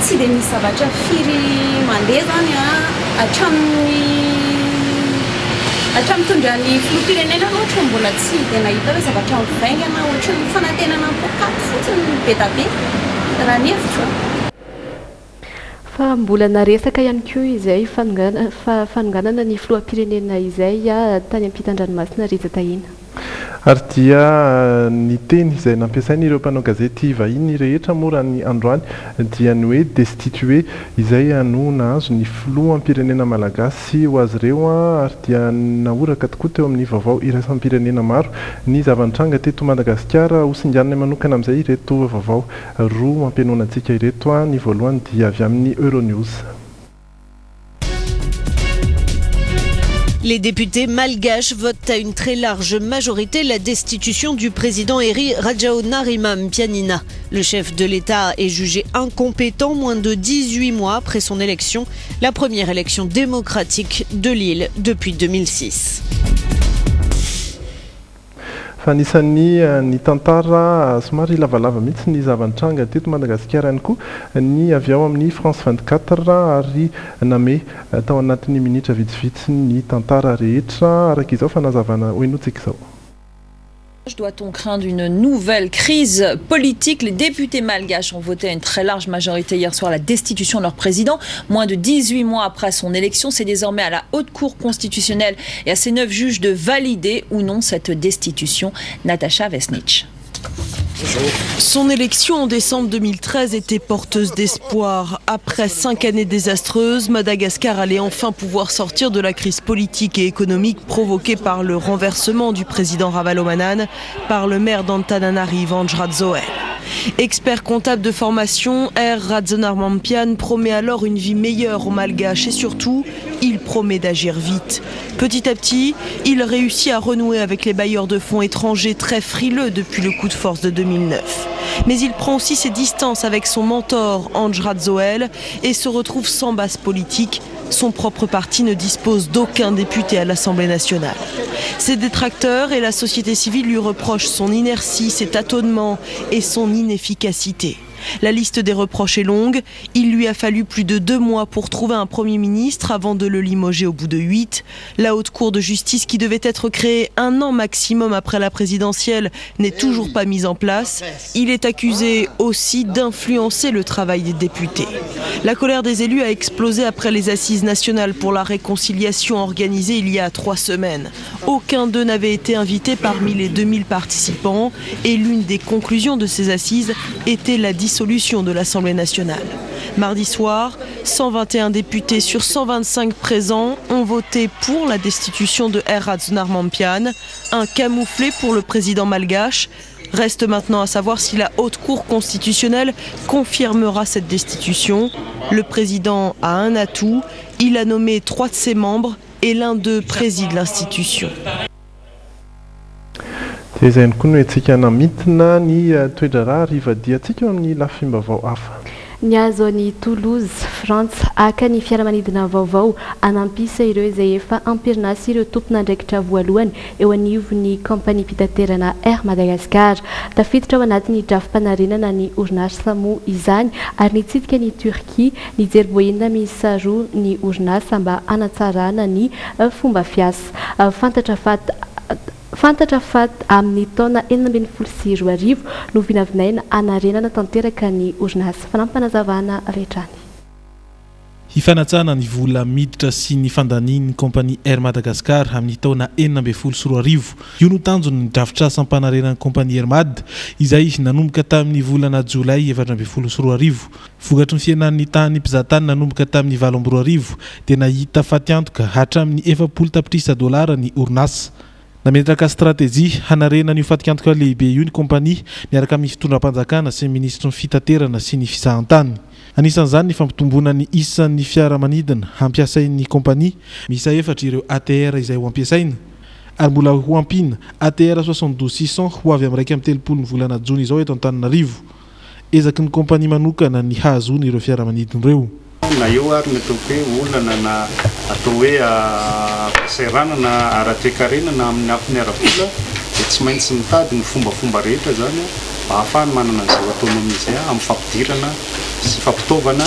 tsy dia misy zavatra firy mandeha zany an, hatramin'ny hatramin'ny nitondran'ny filoham-pirenena aloha ohatran'ny mbola tsy dia nahita hoe zavatra mivaingana, ohatran'ny fanantenana poakaty fotsiny no be dia be raha ny hevitro. Fa mbola naresaka ihany koa izay fanonganana ny filoham-pirenena izay tany ampitan-dranomasina Rija Tahiana. Ary dia ny teny izay nampiasain'ireo mpanao gazety vahiny rehetra moa raha ny androany dia ny hoe destitué izay no nahazo ny filoham-pirenena malagasy ho azy ireo ary dia nahoraka tokoa teo amin'ny vaovao iraisam-pirenena maro ny zava-nitranga teto Madagasikara. Hosinganina manokana amin'izay ireto vaovao roa mampianona antsika ireto. Ny voalohany dia avy amin'ny Euronews. Les députés malgaches votent à une très large majorité la destitution du président Eri Rajaonarimampianina. Le chef de l'État est jugé incompétent moins de 18 mois après son élection, la première élection démocratique de l'île depuis 2006. Fa anisan'ny nitantara somary lavalava mihitsy ny zava-nitranga teto Madagasikara ihany koa ny avy ao amin'ny France 24 ary namehy tao anatin'ny minitra vitsivitsy ny tantara rehetra araka izao fanazavana hohenointsika izao. Doit-on craindre une nouvelle crise politique? Les députés malgaches ont voté à une très large majorité hier soir la destitution de leur président. Moins de 18 mois après son élection, c'est désormais à la Haute Cour constitutionnelle et à ses 9 juges de valider ou non cette destitution. Natacha Vesnitch. Son élection en décembre 2013 était porteuse d'espoir. Après 5 années désastreuses, Madagascar allait enfin pouvoir sortir de la crise politique et économique provoquée par le renversement du président Ravalomanana par le maire d'Antananarivo, Andry Rajoelina. Expert comptable de formation, Hery Rajaonarimampianina promet alors une vie meilleure aux Malgaches et surtout, il promet d'agir vite. Petit à petit, il réussit à renouer avec les bailleurs de fonds étrangers très frileux depuis le coup de force de 2009. Mais il prend aussi ses distances avec son mentor, Andry Rajoelina, et se retrouve sans base politique. Son propre parti ne dispose d'aucun député à l'Assemblée nationale. Ses détracteurs et la société civile lui reprochent son inertie, ses tâtonnements et son inefficacité. La liste des reproches est longue. Il lui a fallu plus de 2 mois pour trouver un Premier ministre avant de le limoger au bout de 8. La Haute Cour de justice qui devait être créée 1 an maximum après la présidentielle n'est toujours pas mise en place. Il est accusé aussi d'influencer le travail des députés. La colère des élus a explosé après les assises nationales pour la réconciliation organisées il y a 3 semaines. Aucun d'eux n'avait été invité parmi les 2000 participants et l'une des conclusions de ces assises était la dissolution de l'Assemblée nationale. Mardi soir, 121 députés sur 125 présents ont voté pour la destitution de Hery Rajaonarimampianina, un camouflet pour le président malgache. Reste maintenant à savoir si la Haute Cour constitutionnelle confirmera cette destitution. Le président a un atout, il a nommé 3 de ses membres et l'un d'eux préside l'institution. Dia izay ihany koa no hetsika namintina ny toe-draharaha rivadiantsika eo amin'ny lafim-baovao hafa. Nihazo an'i Toulouse, Frantsa, haka ny fiaramanidina vaovao hanampisa ireo izay efa amperinasy ireo tompon'andraikitra voalohany eo anivon'ny kaompaniam-pitaterana Air Madagascar. Tafiditra ao anatin'ny drafi-panarenana ny orinasa moa izany ary nitsidika ny Turquie, nijery Boeing miisa 2 ny orinasa mba hanatsarana ny fomba fiasa. Fantatra fa Fantatra fa amin'ny taona 2016 no vinavinaina hanarenana tanteraka ny orinasa. Fanampinazavana avy hatrany. Hifanatsana ny vola miditra sy ny fandanian'ny kompania Air Madagascar amin'ny taona 2016. Io no tanjon'ny drafitra sampanarenan'ny kompania Air Mad izay nanomboka tamin'ny volana jolay 2014. Vokatry ny fihenan'ny tahan'ny mpizahatany nanomboka tamin'ny 2008 dia nahita fatiantoka hatramin'ny efapolo tapitrisa dolara ny orinasa. Nametraka stratejia hanarenana io fatiantoka lehibe io ny kompania miaraka amin'ny fitondram-panjakana sy ny minisitry ny fitaterana sy ny fizahantany. Anisan'izany ny fampitomboana ny isan'ny fiaramanidina hampiasain'ny kompania. Miisa 4 ireo ATR izay ho ampiasaina ary mbola ho ampiana ATR soixante-douze six cents ho avy amin'ny 31 ny volana jona izao eto Antananarivo. Ezaky ny kompania manokana ny hahazoana ireo fiaramanidina ireo. Na eo ary ny ataoko hoe olana na atao hoe fahasahiranana ara-toekarena na amin'ny lafiny ara-bola dia tsy maintsy mitady ny fombafomba rehetra zany mba ahafahany manana an'izay autonomie izay amin'ny fampidirana sy fampitaovana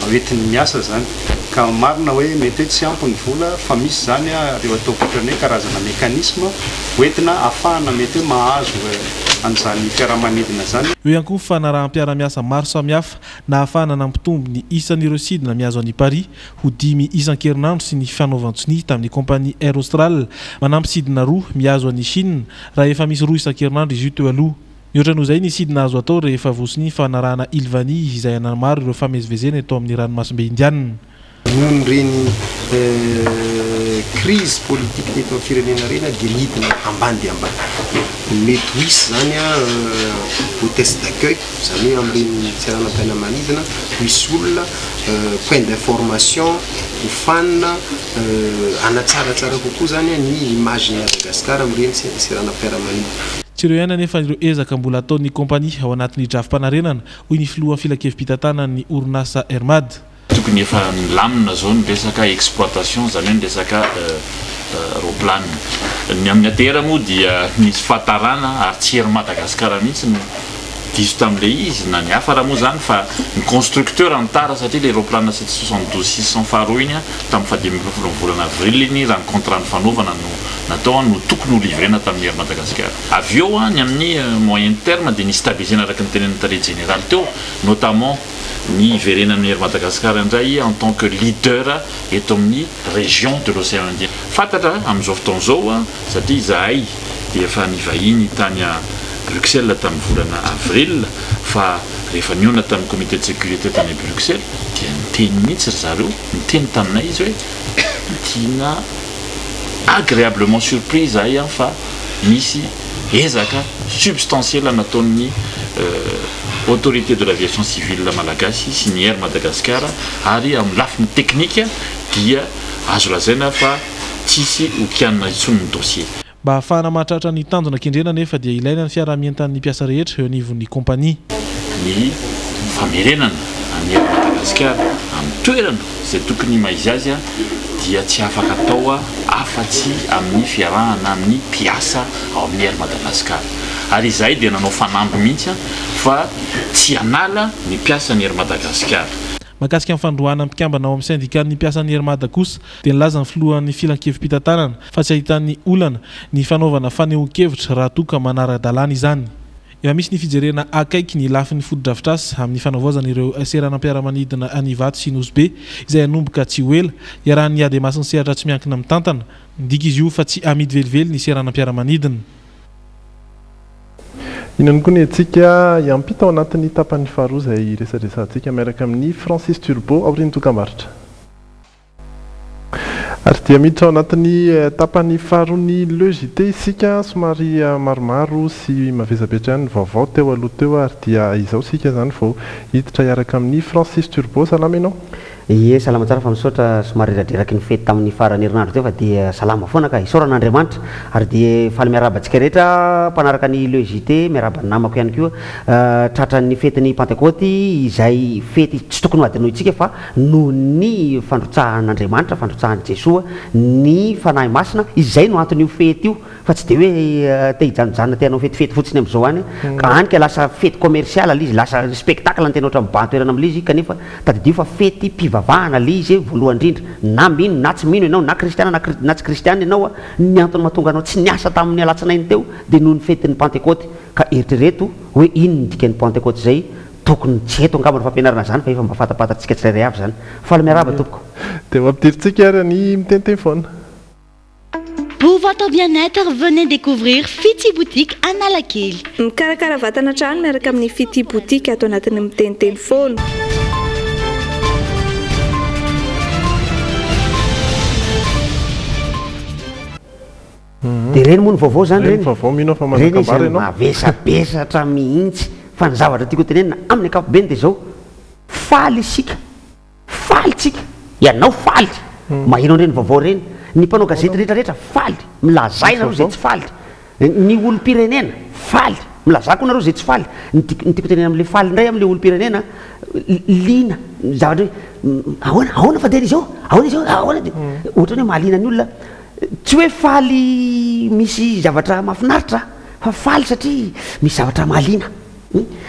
hoentiny miasa zany. Ka marina hoe mety hoe tsy ampy ny vola fa misy zany ireo ataoko ohatran'ny hoe karazana mécanisme hoentina ahafahana mety hoe mahazo an'izany fiaramanidina izany. Eo ihany koa ny fanaraham-piarahamiasa maro samihafa nahafahana nampitombo ny isan'ireo sidina mihazo an'i Paris ho dimy isan-kerinandro sy ny fanaovan-tsonia tamin'ny kaompania Air Austral manampy sidina roa mihazo an'i Chine raha efa misy roa isan-kerinandro izy io teo aloha. Mihoatra noho izay ny sidina azo atao rehefa voasonia ny fanarahana Île Vanille izay hanamaro ireo famezivezena eto amin'ny ranomasimbe Indianina. Noho ireny crise politique teto amin'ny firenena ireny dia nidina ambany dia ambany. Mety ho hisy izany hotesse d'accueil, izany hoe amin'ireny seranam-piaramanidina misy olona, point d'information, hofanina, hanatsaratsara kokoa izany ny image-n'i Madagasikara amin'ireny seranam-piaramanidina. Tsy ireo ihany anefa ireo ezaka mbola ataon'ny kaompania ao anatin'ny drafi-panarenana, hoy ny filohan'ny filankevi-pitantanan'ny orinasa Air Mad. Tokony efa milamina zao ny resaka exploitation zany hoe ny resaka roaplanina. Ny amin'ny ATR moa dia nisy fahatarana ary tsy Air Madagascar mihitsy no diso tamin'ilay izy na ny hafa raha moa zany fa ny constructeur no tara satria ilay roaplanina 772 600 faharoa iny tamin'ny fahadimy ambin'ny folon'ny volana avril iny raha ny contrat nifanaovana no natao no tokony ho livrena tamin'ny Air Madagascar. Avy eo ny amin'ny moyen terme dia nisy stabiliser-na araka ny tenenin'ny tale jeneraly teo notamment ny hiverenan'ny Air Madagascar indray en tant que leader eto amin'ny région de l'océan Indien. Fantatra amin'izao fotoana izao satria izahay dia efa nivahiny tany Bruxelles tamin'ny volana avril fa rehefa nihaona tamin'ny comité de sécurité tany Bruxelles dia niteny mihitsy ry zareo, niteny taminay izy hoe tiana agréablement surpris izahay fa nisy ezaka substantiel nataon'ny Autorité de l'aviation civile malagasy sy ny Air Madagascar ary amin'ny lafiny teknika dia azo lazaina fa tsisy ho kianina intsony ny dossier. Mba hahafahana mahatratra ny tanjona kendrena anefa dia ilaina ny fiaraha-mientan'ny mpiasa rehetra eo anivon'ny kaompania. Ny famerenana an'i Air Madagascar amin'ny toerana izay tokony maha izy azy dia tsy afaka atao afa-tsy amin'ny fiarahana amin'ny mpiasa ao amin'ny Air Madagascar. Ary izahay dia nanao fanamby mihitsy fa tsy hanala ny mpiasan'ny Air Madagascar. Mahakasika ny fandroahana mpikambana ao amin'ny sendikan'ny mpiasan'ny Air Mada kosa dia nilaza ny filohan'ny filankevi-pitantanana fa tsy ahitany olana ny fanaovana fanehoan-kevitra raha toa ka manara-dalàna izany. Efa misy ny fijerena akaiky ny lafiny fotodrafitrasa amin'ny fanavaozana ireo seranam-piaramanidina any Ivato sy Nosy Be izay hanomboka tsy ho ela, iarahan'ny Adema sy ny sehatra tsy miankina mitantana. Midika izy io fa tsy hamidy velively ny seranam-piaramanidina. Inona koa ny antsika hiampita ao anatin'ny tapany faharoa izay hiresadresahantsika miaraka amin'i Francis Turbo aorian'ny dokambarotra. Ary dia miditra ao anatin'ny tapany faharoan'ny Le JT isika, somary maromaro sy mavesabetra ihany ny vaovao teo aloha teo ary dia izao isika izany vao hiditra hiaraka amin'i Francis Turbo. Salama ianao? Ie, salama tsara fa misaotra, somary reradreraky ny fety tamin'ny faran'ny herinandro teo fa dia salama foana ka, isaorana Andriamanitra ary dia faly miarahaba antsika rehetra mpanaraka ny Le JT, miarahaba ny namako ihany koa tratran'ny fetin'ny Pantekôty izay fety tsy tokony ho adinointsika fa Noho ny fandrotsahan'Andriamanitra, fandrotsahan'i Jesoa ny Fanahy Masina, izay no anton'io fety io, fa tsy dia hoe te hijanojanona te hanao fetifety fotsiny amin'izao any, ka any ka lasa fety commercial ilay izy, lasa spectacle no tena ohatran'ny mibahan-toerana amin'ilay izy, kanefa tadidio fa fetim-pivavahana ilay izy voalohany indrindra, na mino na tsy mino ianao, na kristiana na na tsy kristiana ianao, ny antony mahatonga anao tsy niasa tamin'ny alatsinainy teo dia noho ny fetin'ny Pantekoty, ka eritrereto hoe inona ny dikan'ny Pantekoty izay, Tokony tsy eto angamba no fampianarana izany fa efa mba fantapantatsika tsirairay avy izany. Faly miarahaba tompoko. Dia ho ampidirintsika ary ny miteniteny foana. Pour votre bien-être, venez découvrir Fitia Boutique Analakely. Mikarakara vatana hatrany miaraka amin'ny Fitia Boutique ato anatin'ny miteniteny foana. Dia ireny moa ny vaovao izany ireny? Ireny vaovao, mino aho fa manan-kambara ianao. Mavesabesatra mihitsy. Fa ny zavatra tiako hotenenina amin'ny ankapobeny dia izao, faly isika, faly tsika, ianao faly maheno an'ireny vaovao ireny, ny mpanao gazety rehetra rehetra faly, milazà ianareo izay tsy faly, ny olom-pirenena faly, milazà koa nareo izay tsy faly. Ny tiako ny tiako hotenenina amin'ilay faly indray amin'ilay olom-pirenena, liana, ny zavatra hoe ahoana, ahoana fandehan'izy io, ahoana izy io, ahoana dia ohatran'ny hoe mahaliana ny olona. Tsy hoe faly misy zavatra mahafinaritra fa faly satria misy zavatra mahaliana.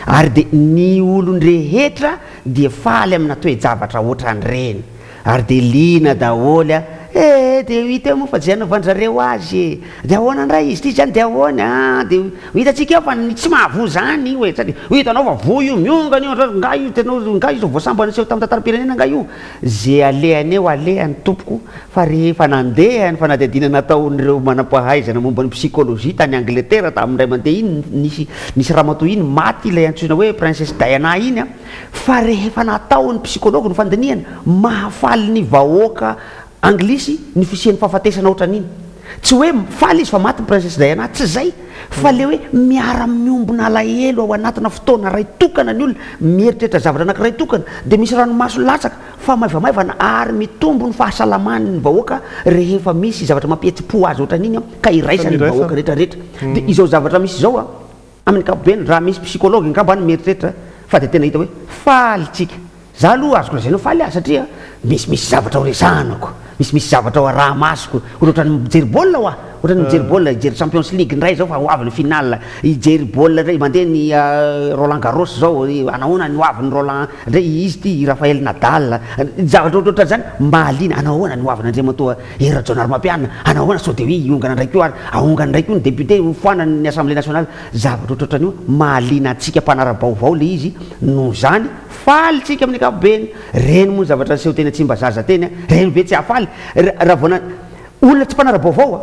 Ary dia ny olon-drehetra dia faly amina toe-javatra ohatran'ireny. Ary dia liana daholo a! Eh! e, dia ho hita eo moa fa izay hanaovan-dry zareo azy e, dia ahoana indray izy ity izany, dia ahoana an, dia ho hitantsika eo fa ny tsy mahavoa izany io e, satria ho hitanao fa voa io, miongana io, nga io hitanao, nga io vao sambany niseho tamin'ny tantaram-pirenena nga io, ze alehany eo alehany tompoko, fa rehefa nandeha ny fanadihadiana nataon'ireo manam-pahaizana momba ny psychologie tany Angletera tamin'ny indray mandeha iny, nisy nisy ramatoa iny maty ilay antsoina hoe princesse Diana iny an, Fa rehefa natao ny psychologue ny fandinihana, mahafaly ny vahoaka anglisy ny fisian'ny fahafatesana ohatran'iny. Tsy hoe faly izy fa maty ny princesse Diana, tsy zay, fa le hoe miara-miombona alahelo ao anatina fotoana ray tokana ny olona, mieritreritra zavatra anakiray tokana, dia misy ranomaso latsaka fa maivamaivana ary mitombo ny fahasalaman'ny vahoaka rehefa misy zavatra mampihetsi-po azy ohatran'iny ka iraisan'ny vahoaka rehetrarehetra. Dia izao zavatra misy izao an. Amin'ny ankapobeny, raha misy psychologue angamba any mieritreritra fa dia tena hita hoe faly tsika. Za aloha azoko lazaina ho faly aho satria misimisy zavatra ho resahanako, misimisy zavatra ho araha-masoko, ohatrohatran'ny mijery baolina hoa, ohatran'ny mijery baolina, hijery champions league indray zao fa ho avy ny finale, hijery baolina indray, mandeha ny Roland Garros zao, anahoana ny ho avin'ny Roland ndray izy ity i Rafael Nadal, zavatra ohatrohatran'izany mahaliana, anahoana ny ho avin'Andriamatoa Hery Rajaonarimampianina, hanao ahoana sao dia hoe hiongana indray koa ary ahongana indray koa ny député ho foanany ny assemblée nationale, zavatra ohatrohatran'io mahaliana antsika mpanara-baovao le izy noho izany faly tsika amin'ny ankapobeny, reny moa ny zavatra niseho teny Tsimbazaza teny a, reny ve tsy hahafaly raha vao na olona tsy mpanara-baovao a.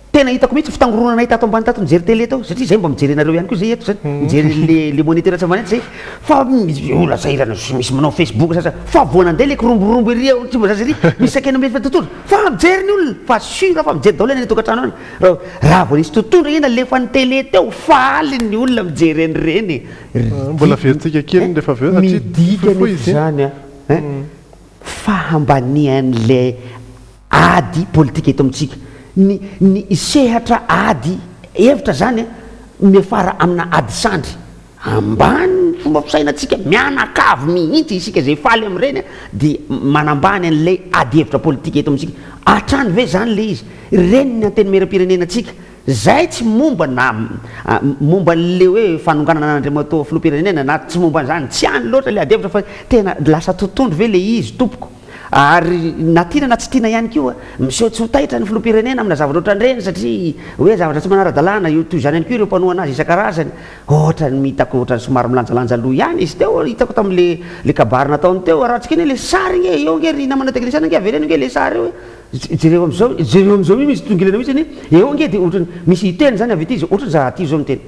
Tena hitako mihitsy fitangoronanay tato ambany tato nijery télé tao satria zay mba mijery anareo ihany koa zay eto zany mijery le le moniteur tsy ambany eto zay fa misy olona sahirana sy misy manao facebook sasa fa vao nandeha le kiromborombo ery ao Tsimbazaza ery misy saikaina mety fa tontolo fa mijery ny olona fa sûr fa mijery daholo any an-tokantrano any raha vao nisy tontolo iny alefan'ny télé teo faly ny olona mijery an'ireny Mbola averintsika kely rehefa avy eo satria midika fohifohy anefa izy iny. izany an fahambanian'ilay ady politika eto amintsika. Ny ny sehatra ady hevitra zany miafara amina ady sandry. Ambany ny fomba fisainantsika, mianakavy mihitsy isika izay faly amin'ireny dia manambany an'ilay ady hevitra politika eto amintsika. Hatrany ve zany ilay izy? Ireny ny antenimierampirenenantsika. Zay tsy momba na momba an'ilay hoe fanonganana an'Andriamatoa Filoham-pirenena na tsy momba an'izany, tsy any loatra ilay ady hevitra fa tena lasa totohondry ve ilay izy tompoko? Ary na tiana na tsy tiana ihany koa, miseho tsy ho taitra ny filoham-pirenena amina zavatra ohatran'ireny satria hoe zavatra tsy manara-dalàna io, toy izany ihany koa ireo mpanohana azy isan-karazany. Ohatran'ny hitako ohatran'ny somary milanjalanja loha ihany izy teo, hitako tamin'le le kabary nataony teo, arahantsika anie le sary nge, eo nge ry namana teknisiana nge avereno nge le sary eo e, jereo am'zao, jereo am'zao io misy tongilana mihitsy anie, eo nge de ohatran'ny misy hiteny zany avy aty izy, ohatran'ny za aty zao miteny,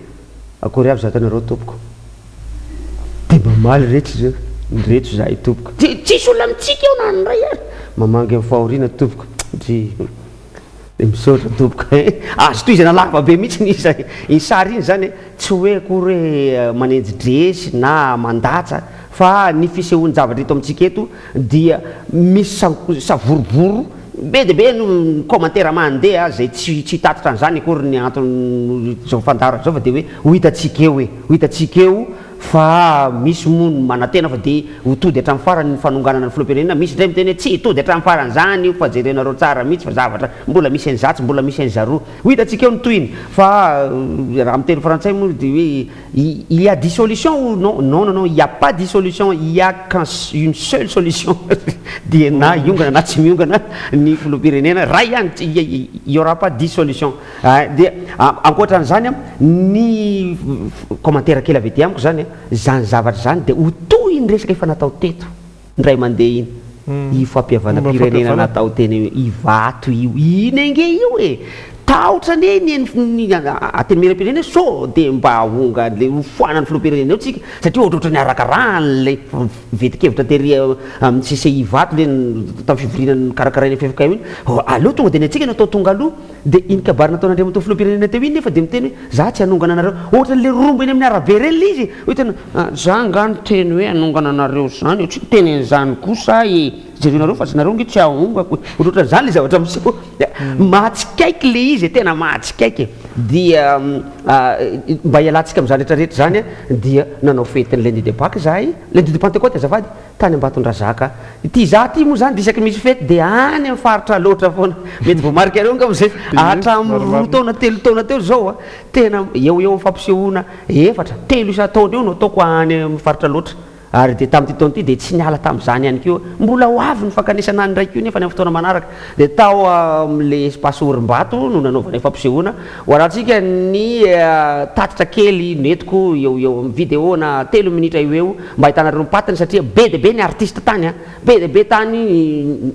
akory aby zakanareo tompoko. Dia mamaly reto ireo, Ndreto izahay tompoko. Dia tsisy olona mitsiky eo na ny iray ary. Mamangy amin'ny fahoriana tompoko. Ndry. Dia misaotra tompoko. Azo tohizana lava be mihitsy ny isa, iny sary iny izany e. Tsy hoe akory hoe manenji-dresy na mandatsa fa ny fisehoan-javatra eto amintsika eto dia misy savorovoro be dia be ny commentaire mandeha izay tsy tsy hitatitra an'izany akory ny anton'izao fandaharana izao fa dia hoe ho hitantsika eo e, ho hitantsika eo fa misy moa ny manantena fa dia ho tody hatramin'ny farany ny fanonganana ny filoham-pirenena, misy indray miteny hoe tsy hitody hatramin'ny farany izany io fa jerenareo tsara mihitsy fa zavatra mbola misy an'izatsy mbola misy an'izaroa, ho hitantsika eo ny tohiny fa raha amin'ny teny frantsay moa dia hoe Il y a dissolution ou non? Non non non, il y a pas dissolution, il y a qu'un une seule solution dia na hiongana na tsy miongana ny filoham-pirenena, ray ihany, il y aura pas dissolution. Dia ankoatra an'izany an, ny commentaire kely avy aty amiko izany an, izany zavatra izany dia ho tohin'ny resaka efa natao teto. Indray mandeha iny, io fampihavanam-pirenena natao teny Ivato io, iny ange io e! Tahotra anie ny ny Antenimierampirenena hoe sao dia mba honga le ho foanan'ny filoham-pirenena eo tsika, satria ohatrohatran'ny arakarahan'ilay vetin-kevitra tery amin'ny CCI Ivato le tamin'ny fivoriana nokarakarain'ny ffkm iny, aleo tonga dia ny antsika no atao tonga aloha, dia iny kabary nataon'Andriamatoa filoham-pirenena teo iny nefa dia miteny hoe za tsy hanongana anareo, ohatran'le rombo eny amin'ny arabe ireny le izy e! Hoe tena Za nga niteny hoe hanongana anareo zany e, tsy niteny an'izany kosa aho e, jerenareo fa nareo nge tsy hahongako e, ohatrohatran'izany le zavatra miseho, mahatsikaiky le izy e, tena mahatsikaiky e, dia mba hialantsika amin'izany rehetra rehetra izany dia nanao fetin'ny lundi de Pâques izahay, lundi de Pentecôte azafady, tany Ambatondrazaka, ity za ity moa zany dia isaky misy fety dia any amin'ny faritra Alaotra foana, mety voamarikareo angamba izay, hatramin'ny roa taona telo taona teo izao a, tena eo ho eo amin'ny fampisehoana Efatra, telo isan-taona eo no ataoko any amin'ny faritra Alaotra. Ary dia tamin'ity taona ity dia tsy niala tamin'izany ihany koa. Mbola ho avy ny fankanesana any indray koa nefa any amin'ny fotoana manaraka. Dia tao amin'ilay espace Orimbato no nanaovanay fampisehoana. Ho arahantsika ny tatitra kely nentiko eo eo amin'ny vidéo na telo minitra eo eo mba ahitanareo ny patiny satria be dia be ny artiste tany an! Be dia be tany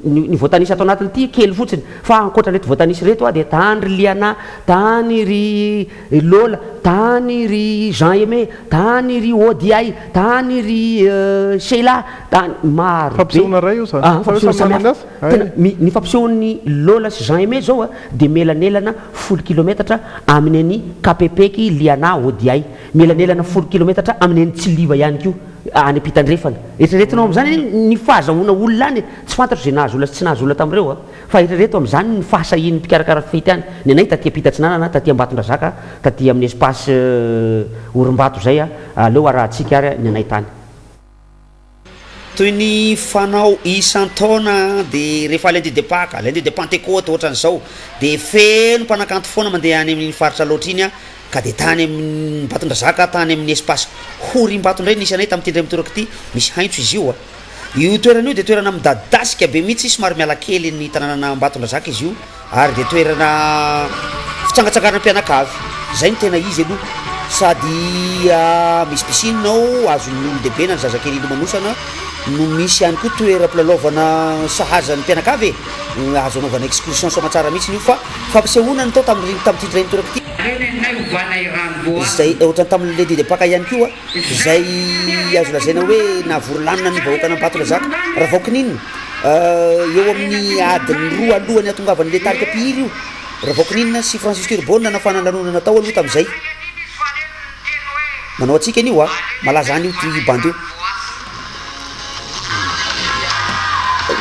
ny voatanisa ato anatin'ity kely fotsiny fa ankoatran'ireto voatanisa ireto dia tany ry Liana, tany ry Lola, tany ry Jean Aimé, tany ry Odiay, tany ry Sheila, tany maro be. Fampisehoana iray io zany? Ah, fampisehoana samy hafa. Tena mi, ny fampisehoan'i Lola sy Jean Aimé zao dia mielanelana folo kilometatra amin'ny an'i Kapepeky, Liana, Odiay. Mielanelana folo kilometatra amin'ny an'i Tsiliva ihany koa, any ampitandrefana. Eritreretinao amin'izany anie ny fahazahoana olona any e! Tsy fantatro izay nahazo olona sy tsy nahazo olona tamin'ireo a! Fa eritrereto amin'izany ny fahasahian'ny mpikarakara fety any. Ny anay taty ampita atsinanana, taty Ambatondrazaka, taty amin'ny espace Orimbato izay, aleo arahantsika ary ny anay tany. Toy ny fanao isan-taona dia rehefa lundi de Pâques, lundi de Pentecôte ohatran'izao dia feno mpanakanto foana mandeha any amin'iny faritra Alaotra iny ka dia tany amin'Ambatondrazaka, tany amin'ny espace Horimbato indray nisy anay tamin'ity indray mitoraka ity, misy haintso izy io a. Io toerana io dia toerana midadasika be mihitsy, somary miala kely ny tanànan'Ambatondrazaka izy io ary dia toerana fitsangatsanganan'ny mpianakavy, izay no tena izy aloha, sady misy piscine ao azon'ny olon-dehibe na ny zazakely ilomanosana no misy ihany koa toeram-pilalaovana sahaza ny mpianakavy e, azo anaovana excursion soamatsara mihitsy io fa fampisehoana no tao tamin'ireny tamin'ity indray mitoraka ity, izay ohatran'ny tamin'ny lundi de Pâques ihany koa. Izay azo lazaina hoe nahavory lanona ny vahoakan'Ambatondrazaka. Ravaokininina, eo amin'ny adiny roa alohan'ny hahatongavan'ilay tarika mpihira io. Ravaokininina sy Francis Turbo no nanafana ny lanonana tao aloha tamin'izay. Manao hatsiaka an'io a! Malaza any io io bandy io.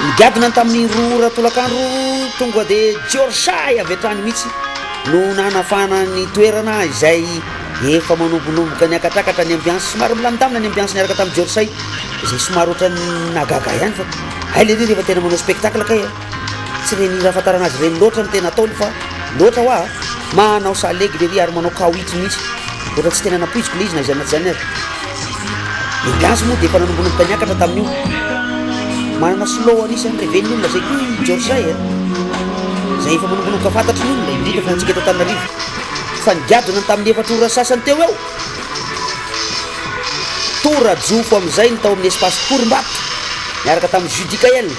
Nigadona ny tamin'ny roa ora tolakandro tonga dia Georges avy hatrany mihitsy no nanafana ny toerana izay efa manombonomboka niakatrakatra ny ambiance. Somary milamindamina ny ambiance niaraka tamin'i Georges izay somary ohatran'ny nahagaga ihany fa hay lery rehefa tena manao spectacle kay a! Tsy ireny hira ahafantarana azy ireny loatra no tena ataony fa loatra hoa a! Manao salegy lery ary manao kawitry mihitsy. Ohatran'ny tsy tena nampoiziko ilay izy na izany na tsy izany ary. Ny ambiance moa dia efa nanombonomboka niakatra tamin'io. Manana slow anisan'ny reven'ny olona izay koa i Georges a! Izay efa manombonomboka fantatry ny olona, indrindra fa antsika eto Antananarivo. Fa nigadona ny tamin'ny efatra ora sasany teo eo. Tora-jofo amin'izay ny tao amin'ny espace Korimbato, niaraka tamin'i Judicaël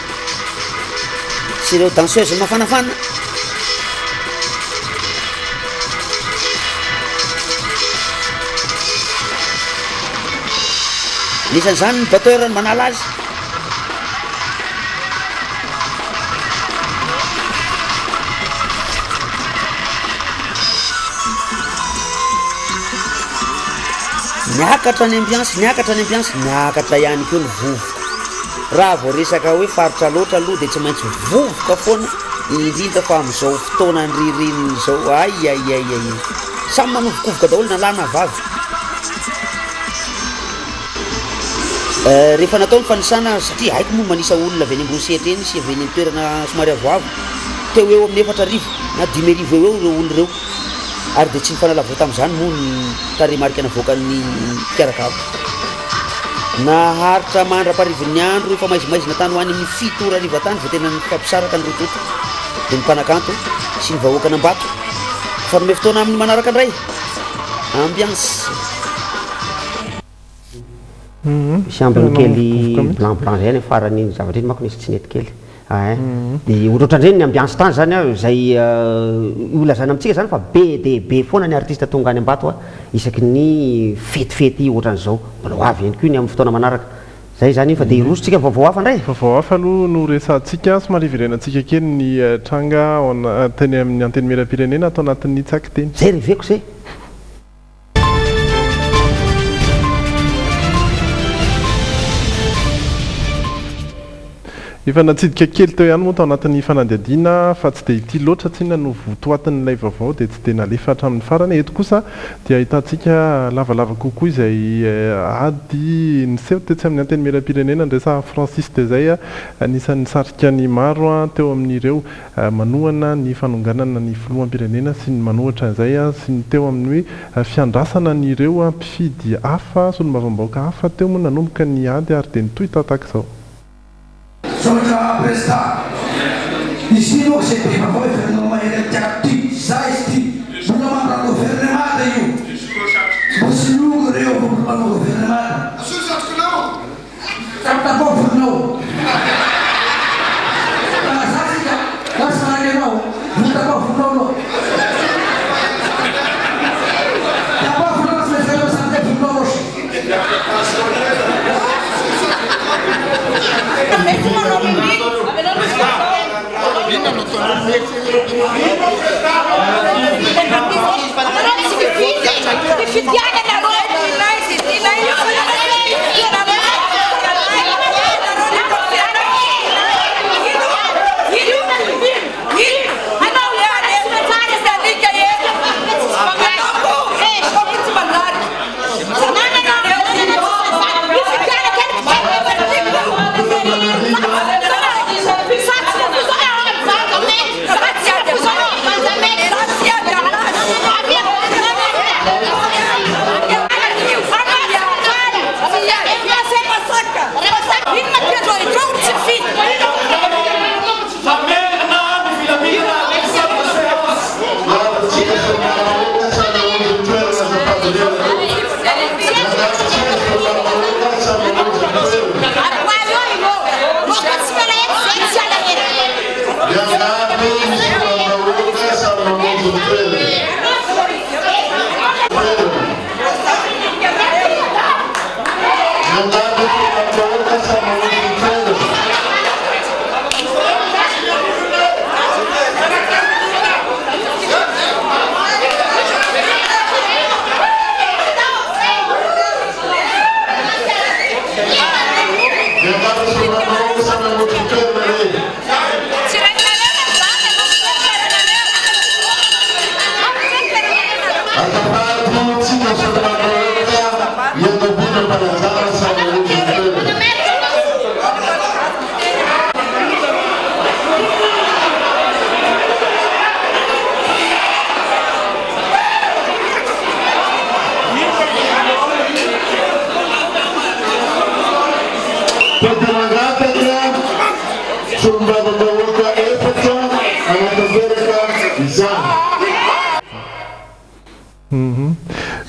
sy ireo danseuses mafanafana. Anisan'izany ny batteur ny manala azy. Niakatra ny ambiance, niakatra ny ambiance, niakatra ihany koa ny vovoka. Raha vao resaka hoe faritra loatra aloha dia tsy maintsy vovoka foana, indrindra fa amin'izao fotoanan'ny ririnina izao. Ay ay ay ay. Samy manovokovoka daholo na lahy na vavy. Rehefa natao ny fanisana, satria haiko moa manisa olona avy eny ambony sehatra eny sy avy eny amin'ny toerana somary avoavo, teo ho eo amin'ny 4000 na 5000 eo ho eo ireo olona ireo, ary dia tsy nifanalavoa tamin'izany moa ny tarehimarika navoakan'ny mpikarakara. Naharitra mandra-paharivin'ny andro efa maizimaizina tany ho any amin'ny fito ora hariva tany vao tena nifampisaraka ny roa tonta, dia ny mpanakanto sy ny vahoakan'Ambato. Mifanome fotoana amin'ny manaraka indray. Ambiance. Misy ambiny kely blanc blanc zay any farany iny zavatra iny manko nisy tsy nety kely ein. De ohatrohatran'ireny ny ambiance tany zany an, izay io lazaina amintsika zany fa be dia be foana ny artiste tonga any Ambato an, isaky ny fetifety ohatran'izao. Mbola ho avy ihany koa ny amin'ny fotoana manaraka. Zay zany iny fa dia hiroso tsika vaovao hafa indray. Vaovao hafa aloha no resahantsika, somary hiverenantsika kely ny tranga ao teny amin'ny Antenimierampirenena ato anatin'ny tsakiteny. Zay reveko zay. Efa natsidika kely teo ihany moa tao anatin'ny fanadihadiana fa tsy dia ity loatra tsinona no votoatin'ilay vaovao dia tsy dia nalefa hatramin'ny farany. Eto kosa dia ahitantsika lavalava kokoa izay ady niseho tetsy amin'ny Antenimierampirenena ny resahan'i Francis Dezay anisan'ny nisarika ny maro teo amin'ireo manohana ny fanonganana ny filoham-pirenena sy ny manohitra izay sy ny teo amin'ny fiandrasana an'ireo mpifidy hafa, solombavambahoaka hafa teo moa nanomboka ny ady ary dia nitohy tahaka izao. Misaotra Président. Izy ity moa izay be vaovao efa nanao mahery an'ity ato ity. Za izy ity. Mbola membre gouvernemanta io. Mbo tsy loko ireo vao mbola manao gouvernemanta. Tapatapao volonao. Fa za tsika, za tsy manaiky anao. Volo tapao volonao aloha. Tapao volonao fa tsy maintsy aleo samy volonao roche.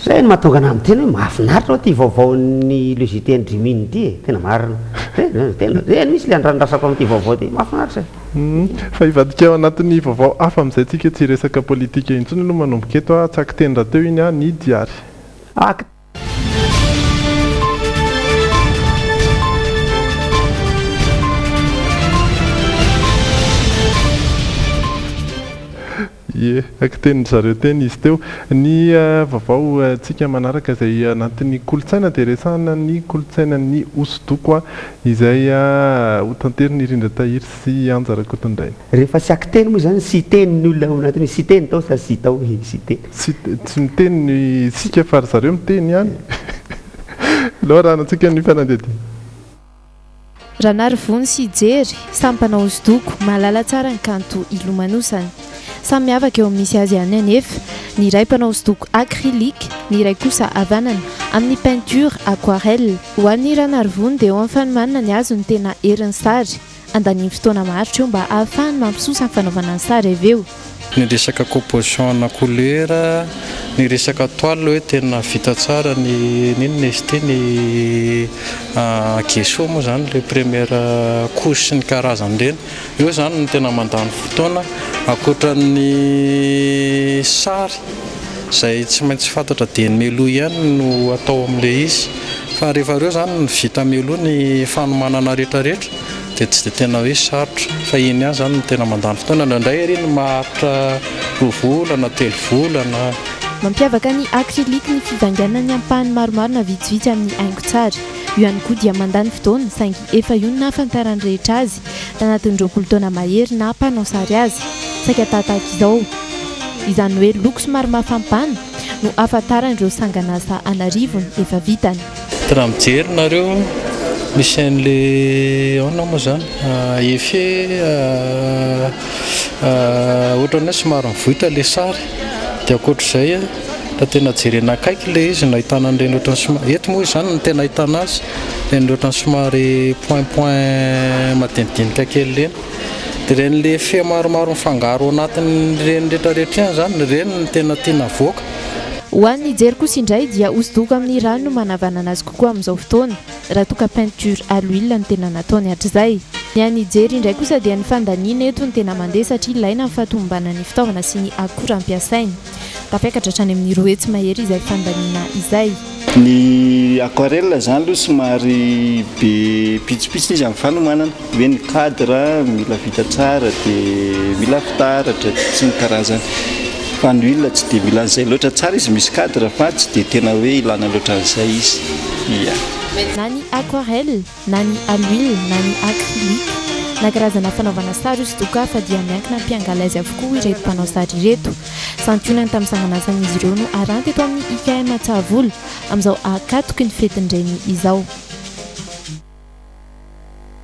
Zay no mahatonga anah miteny hoe mahafinaritra hoa ty vaovaon'ny le JT an'i Dream'in ity e, tena marina. Tena, tena, zay mihitsy le andrandrasako amin'ity vaovao ity, mahafinaritra e. Fa hivadika ao anatin'ny vaovao hafa amin'izay tsika tsy hiresaka politika intsony aloha manomboka eto a, tsaky teny rahateo iny a, ny diary. Ie, akitenin-dry zareo teny izy teo. Ny vaovao antsika manaraka izay anatin'ny kolontsaina dia resahana ny kolontsainan'ny hosodoko izay ho tanterin'i Rindra Tahiry sy Anja Rakotondrainy. Rehefa tsy akiteny moa izany, siteny ny olona ao anatin'ny hoe siteny tao sa sy tao e, siteny. Tsy tsy miteny ny isika fa ry zareo miteny ihany. Aleo arahana antsika ny fanadihadiana. Ranarivony sy Jery, samy mpanao hosodoko, mahalala tsara ny kanto ilomanosany. Samy miavaka eo amin'ny misy azy ihany anefa, ny iray mpanao hosodoko acrylique, ny iray kosa havanana amin'ny peinture aquarelle. Ho an'i Ranarivony dia eo amin'ny fanomanana ny hazo no tena herin'ny sary. Andaniany fotoana maharitra eo mba ahafahany mampisosa ny fanaovana ny sary avy eo. Ny resaka composition ana couleur, ny resaka toile hoe tena vita tsara ny n'inona izy ity ny gesso moa izany ilay première couche sy ny karazany ireny. Eo izany no tena mandany fotoana ankoatran'ny sary izay tsy maintsy fantatra dieny mialoha ihany no atao amin'ilay izy. Fa rehefa ireo izany no vita mialoha ny fanomanana rehetrarehetra dia tsy dia tena hoe sarotra fa iny ihany izany no tena mandany fotoana. Indraindray ery no maharitra roa volana, telo volana. Mampiavaka ny acrylique ny fivainganan'ny ampahany maromaro na vitsivitsy amin'ny haingon-tsary. Io ihany koa dia mandany fotoana saingy efa io no nahafantaran'ny rehetra azy tanatin'ny 20 taona mahery naha mpanao sary azy. Saika tahatahaka izao. Izany hoe loko somary mafampana no ahafantarana ireo sangan'asa an'arivony efa vitany. Raha mijery nareo misy an'le ahoana moa zany effet ohatran'ny hoe somary mivoitra le sary dia ankoatr'izay raha tena jerena akaiky le izy no ahitana an'ireny ohatran'ny somary eto moa izany no tena ahitana azy ireny ohatran'ny somary point point madinidinika kely ireny dia ireny le effet maromaro mifangaro ao anatin'ireny rehetrarehetra ireny izany ireny no tena tiana avoaka. Ho an'ny jery kosa indray dia hosodoko amin'ny rano no manavanana azy kokoa amin'izao fotoana raha toa ka peinture à l'huile no tena nataony hatrizay. Ny an'ny jery indray kosa dia ny fandaniana eto no tena mandeha satria ilaina ny fahatomombanan'ny fitaovana sy ny akora ampiasaina. Tafiakatra hatrany amin'ny 200 mahery izay fandaniana izay. Ny aquarelle zany aloha somary be pitsopitsony izy amin'ny fanomanana, hoe ny cadre mila vita tsara dia mila fitaratra sy ny karazany, fa ny huile tsy dia mila an'izay loatra, tsara izy misy cadre fa tsy dia tena hoe ilana loatra an'izay izy, ia. Na ny aquarelle na ny à l'huile na ny acrylique na karazana fanaovana sary hosodoko hafa dia miankina mpiangaly azy avokoa ireto mpanao sary ireto. Santionany tamin'ny sanganasan'izy ireo no aranty eto amin'ny IKM Antsahavola amin'izao ankatoky ny fetin-dreny izao.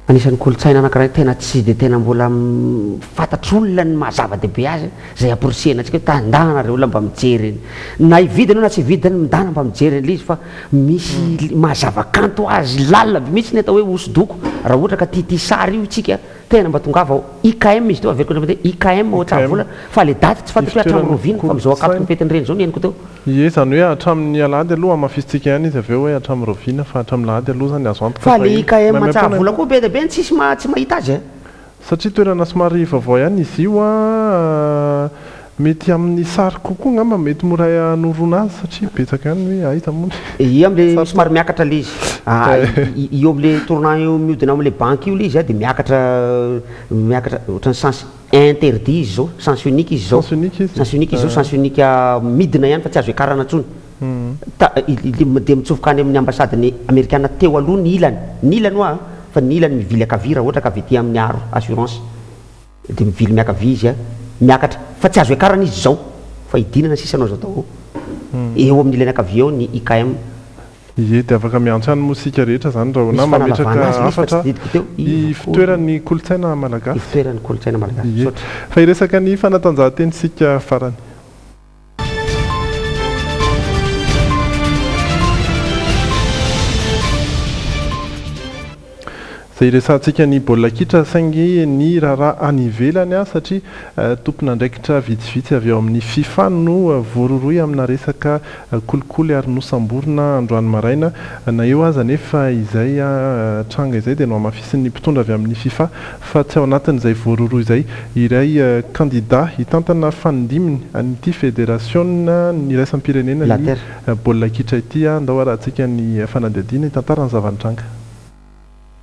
Anisan'ny kolontsaina anankiray tena tsy dia tena mbola fantatr'olona ny maha zava-dehibe azy, izay amporisihina antsika hoe tandana ry olona mba mijery, na hividy ianao na tsy hividy mindana mba mijery an'ilay izy fa misy maha zava-kanto azy lalina be mihitsy ny atao hoe hosodoko, raha ohatra ka tiatia sary io isika tena mba tongava ao IKM izy teo, averiko indray mandeha IKM ao Antsahavola fa le daty tsy fantatro hoe hatramin'ny rahoviana fa amin'izao ankatoky ny fetin'ny reny izao ny henoko teo. Ie, izany hoe hatramin'ny alahady aloha hamafisintsika ihany izy avy eo hoe hatramin'ny rahoviana fa hatramin'ny alahady aloha izany azo antoka Fa fa le eny. IKM Maimaimpoana Antsahavola koa be dia be ny tsisy ma tsy mahita azy e. Satria toerana somary vaovao ihany izy io an, mety amin'ny sary kokoa angamba mety mora hanoroana azy satria betsaka ihany ny hoe aiza moa ny Io amle sary somary miakatra le izy. Io amle tournant io mihodina ao amle banky io le izy dia miakatra miakatra ohatran'ny sens interdit izy izao, sens unique izy izao. Sens unique izy. Sens unique izy izao, sens unique midina ihany fa tsy azo hiakarana intsony. Ta, dia mitsofoka any amin'ny ambasadin'ny amerikana teo aloha ny ilany, ny ilany hoa fa ny ilany mivily ankavia raha ohatra ka avy aty amin'ny aro assurance dia mivily miakavia izy a, miakatra fa tsy azo hiakarana izy izao fa hidinana sisa no azo atao eo amin'ny ilany ankavia eo ny IKM. Ie, dia afaka miantso ihany moa isika rehetra izany raha Misy na mametraka fanalavana azy ilay izy fa tsy hafatra didiko teo. Ivotoeran'ny kolontsaina malagasy. Ivotoeran'ny kolontsaina malagasy. Ie. Misaotra. Fa hiresaka ny fanatanjahantena isika farany. Izay hiresahantsika ny baolina kitra saingy ny raharaha any ivelany satria tompon'andraikitra vitsivitsy avy ao amin'ny Fifa no voarohirohy amina resaka kolikoly ary nosamborina androany maraina. Na eo aza anefa izay tranga izay dia nohamafisin'ny mpitondra avy amin'ny Fifa fa tsy ao anatin'izay voarohirohy izay iray kandida hitantana fanindiminy an'ity federasiona iraisam-pirenena ny baolina kitra ity. Andao harahantsika ny fanadihadiana hitantara ny zava-nitranga.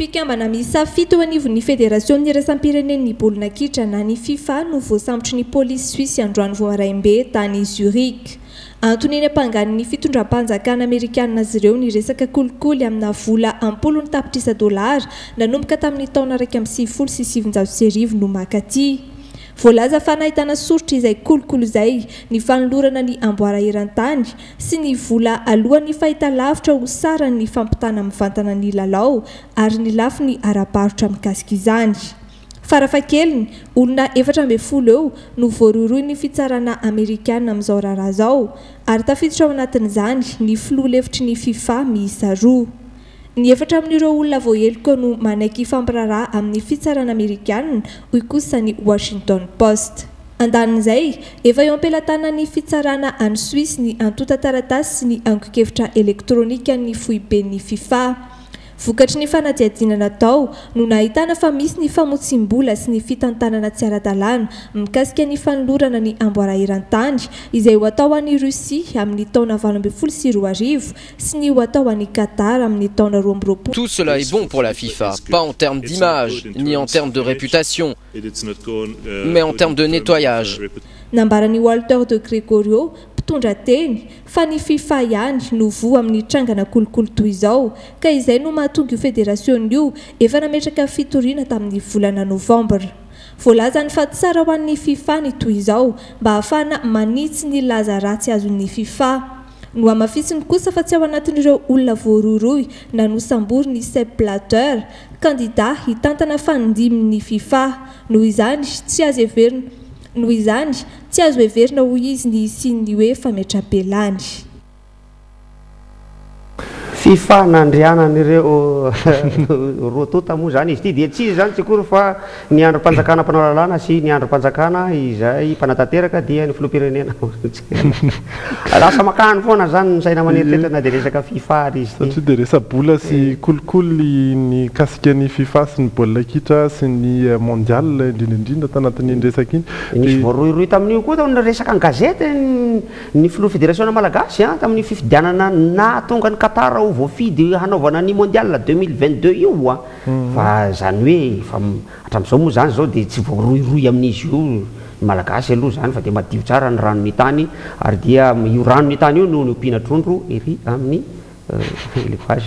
Mpikambana miisa fito eo anivon'ny Federasionina iraisam-pirenen'ny baolina kitra na ny Fifa no voasambotry ny polisy Suisse androany vao maraim-be tany Zurich. Antony niampangan'ny fitondram-panjakana amerikanina azy ireo ny resaka kolikoly amina vola am-polony tapitrisa dolara nanomboka tamin'ny taona 1991 no makaty. Voalaza fa nahitana soritra izay kolikoly izay ny fanolorana ny amboara eran-tany sy ny vola aloan'ny fahitalavitra ho saran'ny fampitana mivantana ny lalao ary ny lafiny ara-barotra mikasika izany. Farafahakeliny, olona 14 eo no voarohirohin'ny fitsarana amerikana amin'izao raharaha izao, ary tafiditra ao anatin'izany ny filoha lefitry ny Fifa miisa roa. Ny efatra amin'ireo olona voaheloka no manaiky hifampiraharaha amin'ny fitsarana amerikana, hoy kosa ny Washington Post. Andanin'izay, efa eo am-pelatanan'ny fitsarana any Suisse ny antontan-taratasy sy ny angon-kevitra elektronikan'ny foiben'ny Fifa. Vokatry ny fanadihadiana natao no nahitana fa misy ny famotsiam-bola sy ny fitantanana tsy ara-dalàna mikasika ny fanolorana ny amboara eran-tany izay ho atao any Russie amin'ny taona 2018 sy ny ho atao any Qatar amin'ny taona 22 Tout cela est bon pour la FIFA, pas en termes d'image, ni en termes de réputation, mais en termes de nettoyage. Nambaran'i Walter de Gregorio, mpitondra teny fa ny Fifa ihany no voa amin'ny trangana kolikoly toy izao ka izay no mahatonga io federasiona io efa nametraka fitoriana tamin'ny volana novambra. Voalazany fa tsara ho an'ny Fifa ny toy izao mba hahafahana manitsy ny laza ratsy azon'ny Fifa. Nohamafisiny kosa fa tsy ao anatin'ireo olona voarohirohy na nosamborin'i Sepp Blatter, kandidà hitantana fanindiminy ny Fifa. Noho izany, tsy azo heverina Noho izany, tsy azo heverina hoy izy ny hisian'ny hoe fametram-pialany. Fifa nandrianan'ireo roa tonta moa izany izy ity dia tsy iza izany tsy akory fa ny andrim-panjakana mpanao lalàna sy ny andrim-panjakana izay mpanatanteraka dia ny filoham-pirenena. Lasa makany foana izany ny saina aman'eritreritra na dia resaka fifa ary izy ity. Satria dia resa-bola sy kolikoly nikasika ny fifa sy ny baolina kitra sy ny mondial indrindra indrindra tanatin'iny resaka iny. Nisy voarohirohy tamin'io koa tao ny resaka an-gazety. Ny filoha federasiona malagasy tamin'ny fifidianana nahatonga an'i Qatar ho voafidy hanaovana ny mondial 2022 io fa izany hoe efa hatramin'izao moa izany izao dia tsy voarohirohy amin'izy io ny malagasy aloha izany fa dia madio tsara ny ranon'ny tany ary dia io ranon'ny tany io no niompiana trondro ery amin'ny Élevage.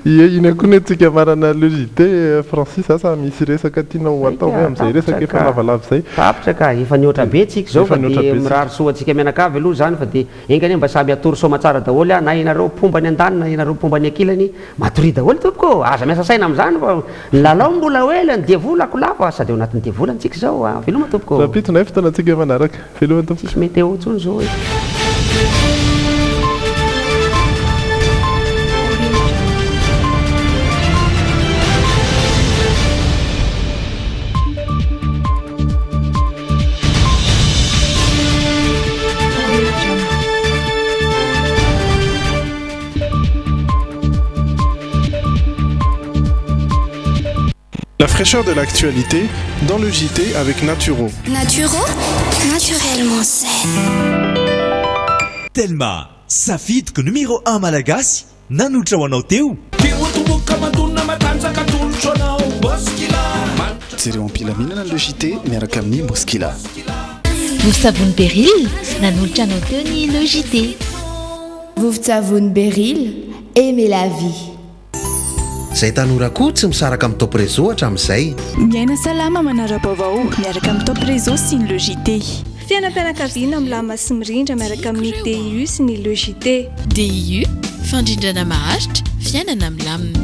Ie, iny koa ny antsika marana le JT Francis asa misy resaka tianao ho atao ve amin'izay resaka efa lavalava izay? Tapitra ka, efa nihoatra be tsika izao fa dia mirary soa antsika mianakavy aloha izany fa dia enga anie mba samy hatory soamatsara daholo ah, na ianareo mpomba ny andaniny na ianareo mpomba ny ankilany, matoria daholo tompoko ô, aza miasa saina amin'izany fa ny lalao mbola ho ela, ny devola ko lava, sady ao anatin'ny devola antsika izao ah, veloma tompoko ô. Rahampitso indray fotoanantsika manaraka. Veloma tompoko. Tsisy météo intsony izao e. La fraîcheur de l'actualité dans le JT avec Naturo. Naturo, naturellement sain. Telma, safidiko numéro un malagasy nanolotra ho anao teo. Jereo am-pilaminana le JT miaraka amin'ny Moskila. Vovon-tsavony Beryl, nanolotra anao teo ny Le JT. Vovon-tsavony Beryl, aimez la vie. Izay tanora koa tsy misaraka amin'ny Top Réseau hatramin'izay. Miaina salama manara-baovao miaraka amin'ny Top Réseau sy ny Le JT. Fiainam-pianakaviana milamina sy mirindra miaraka amin'ny DIU sy ny Le JT. DIU, fandrindrana maharitra, fiainana milamina.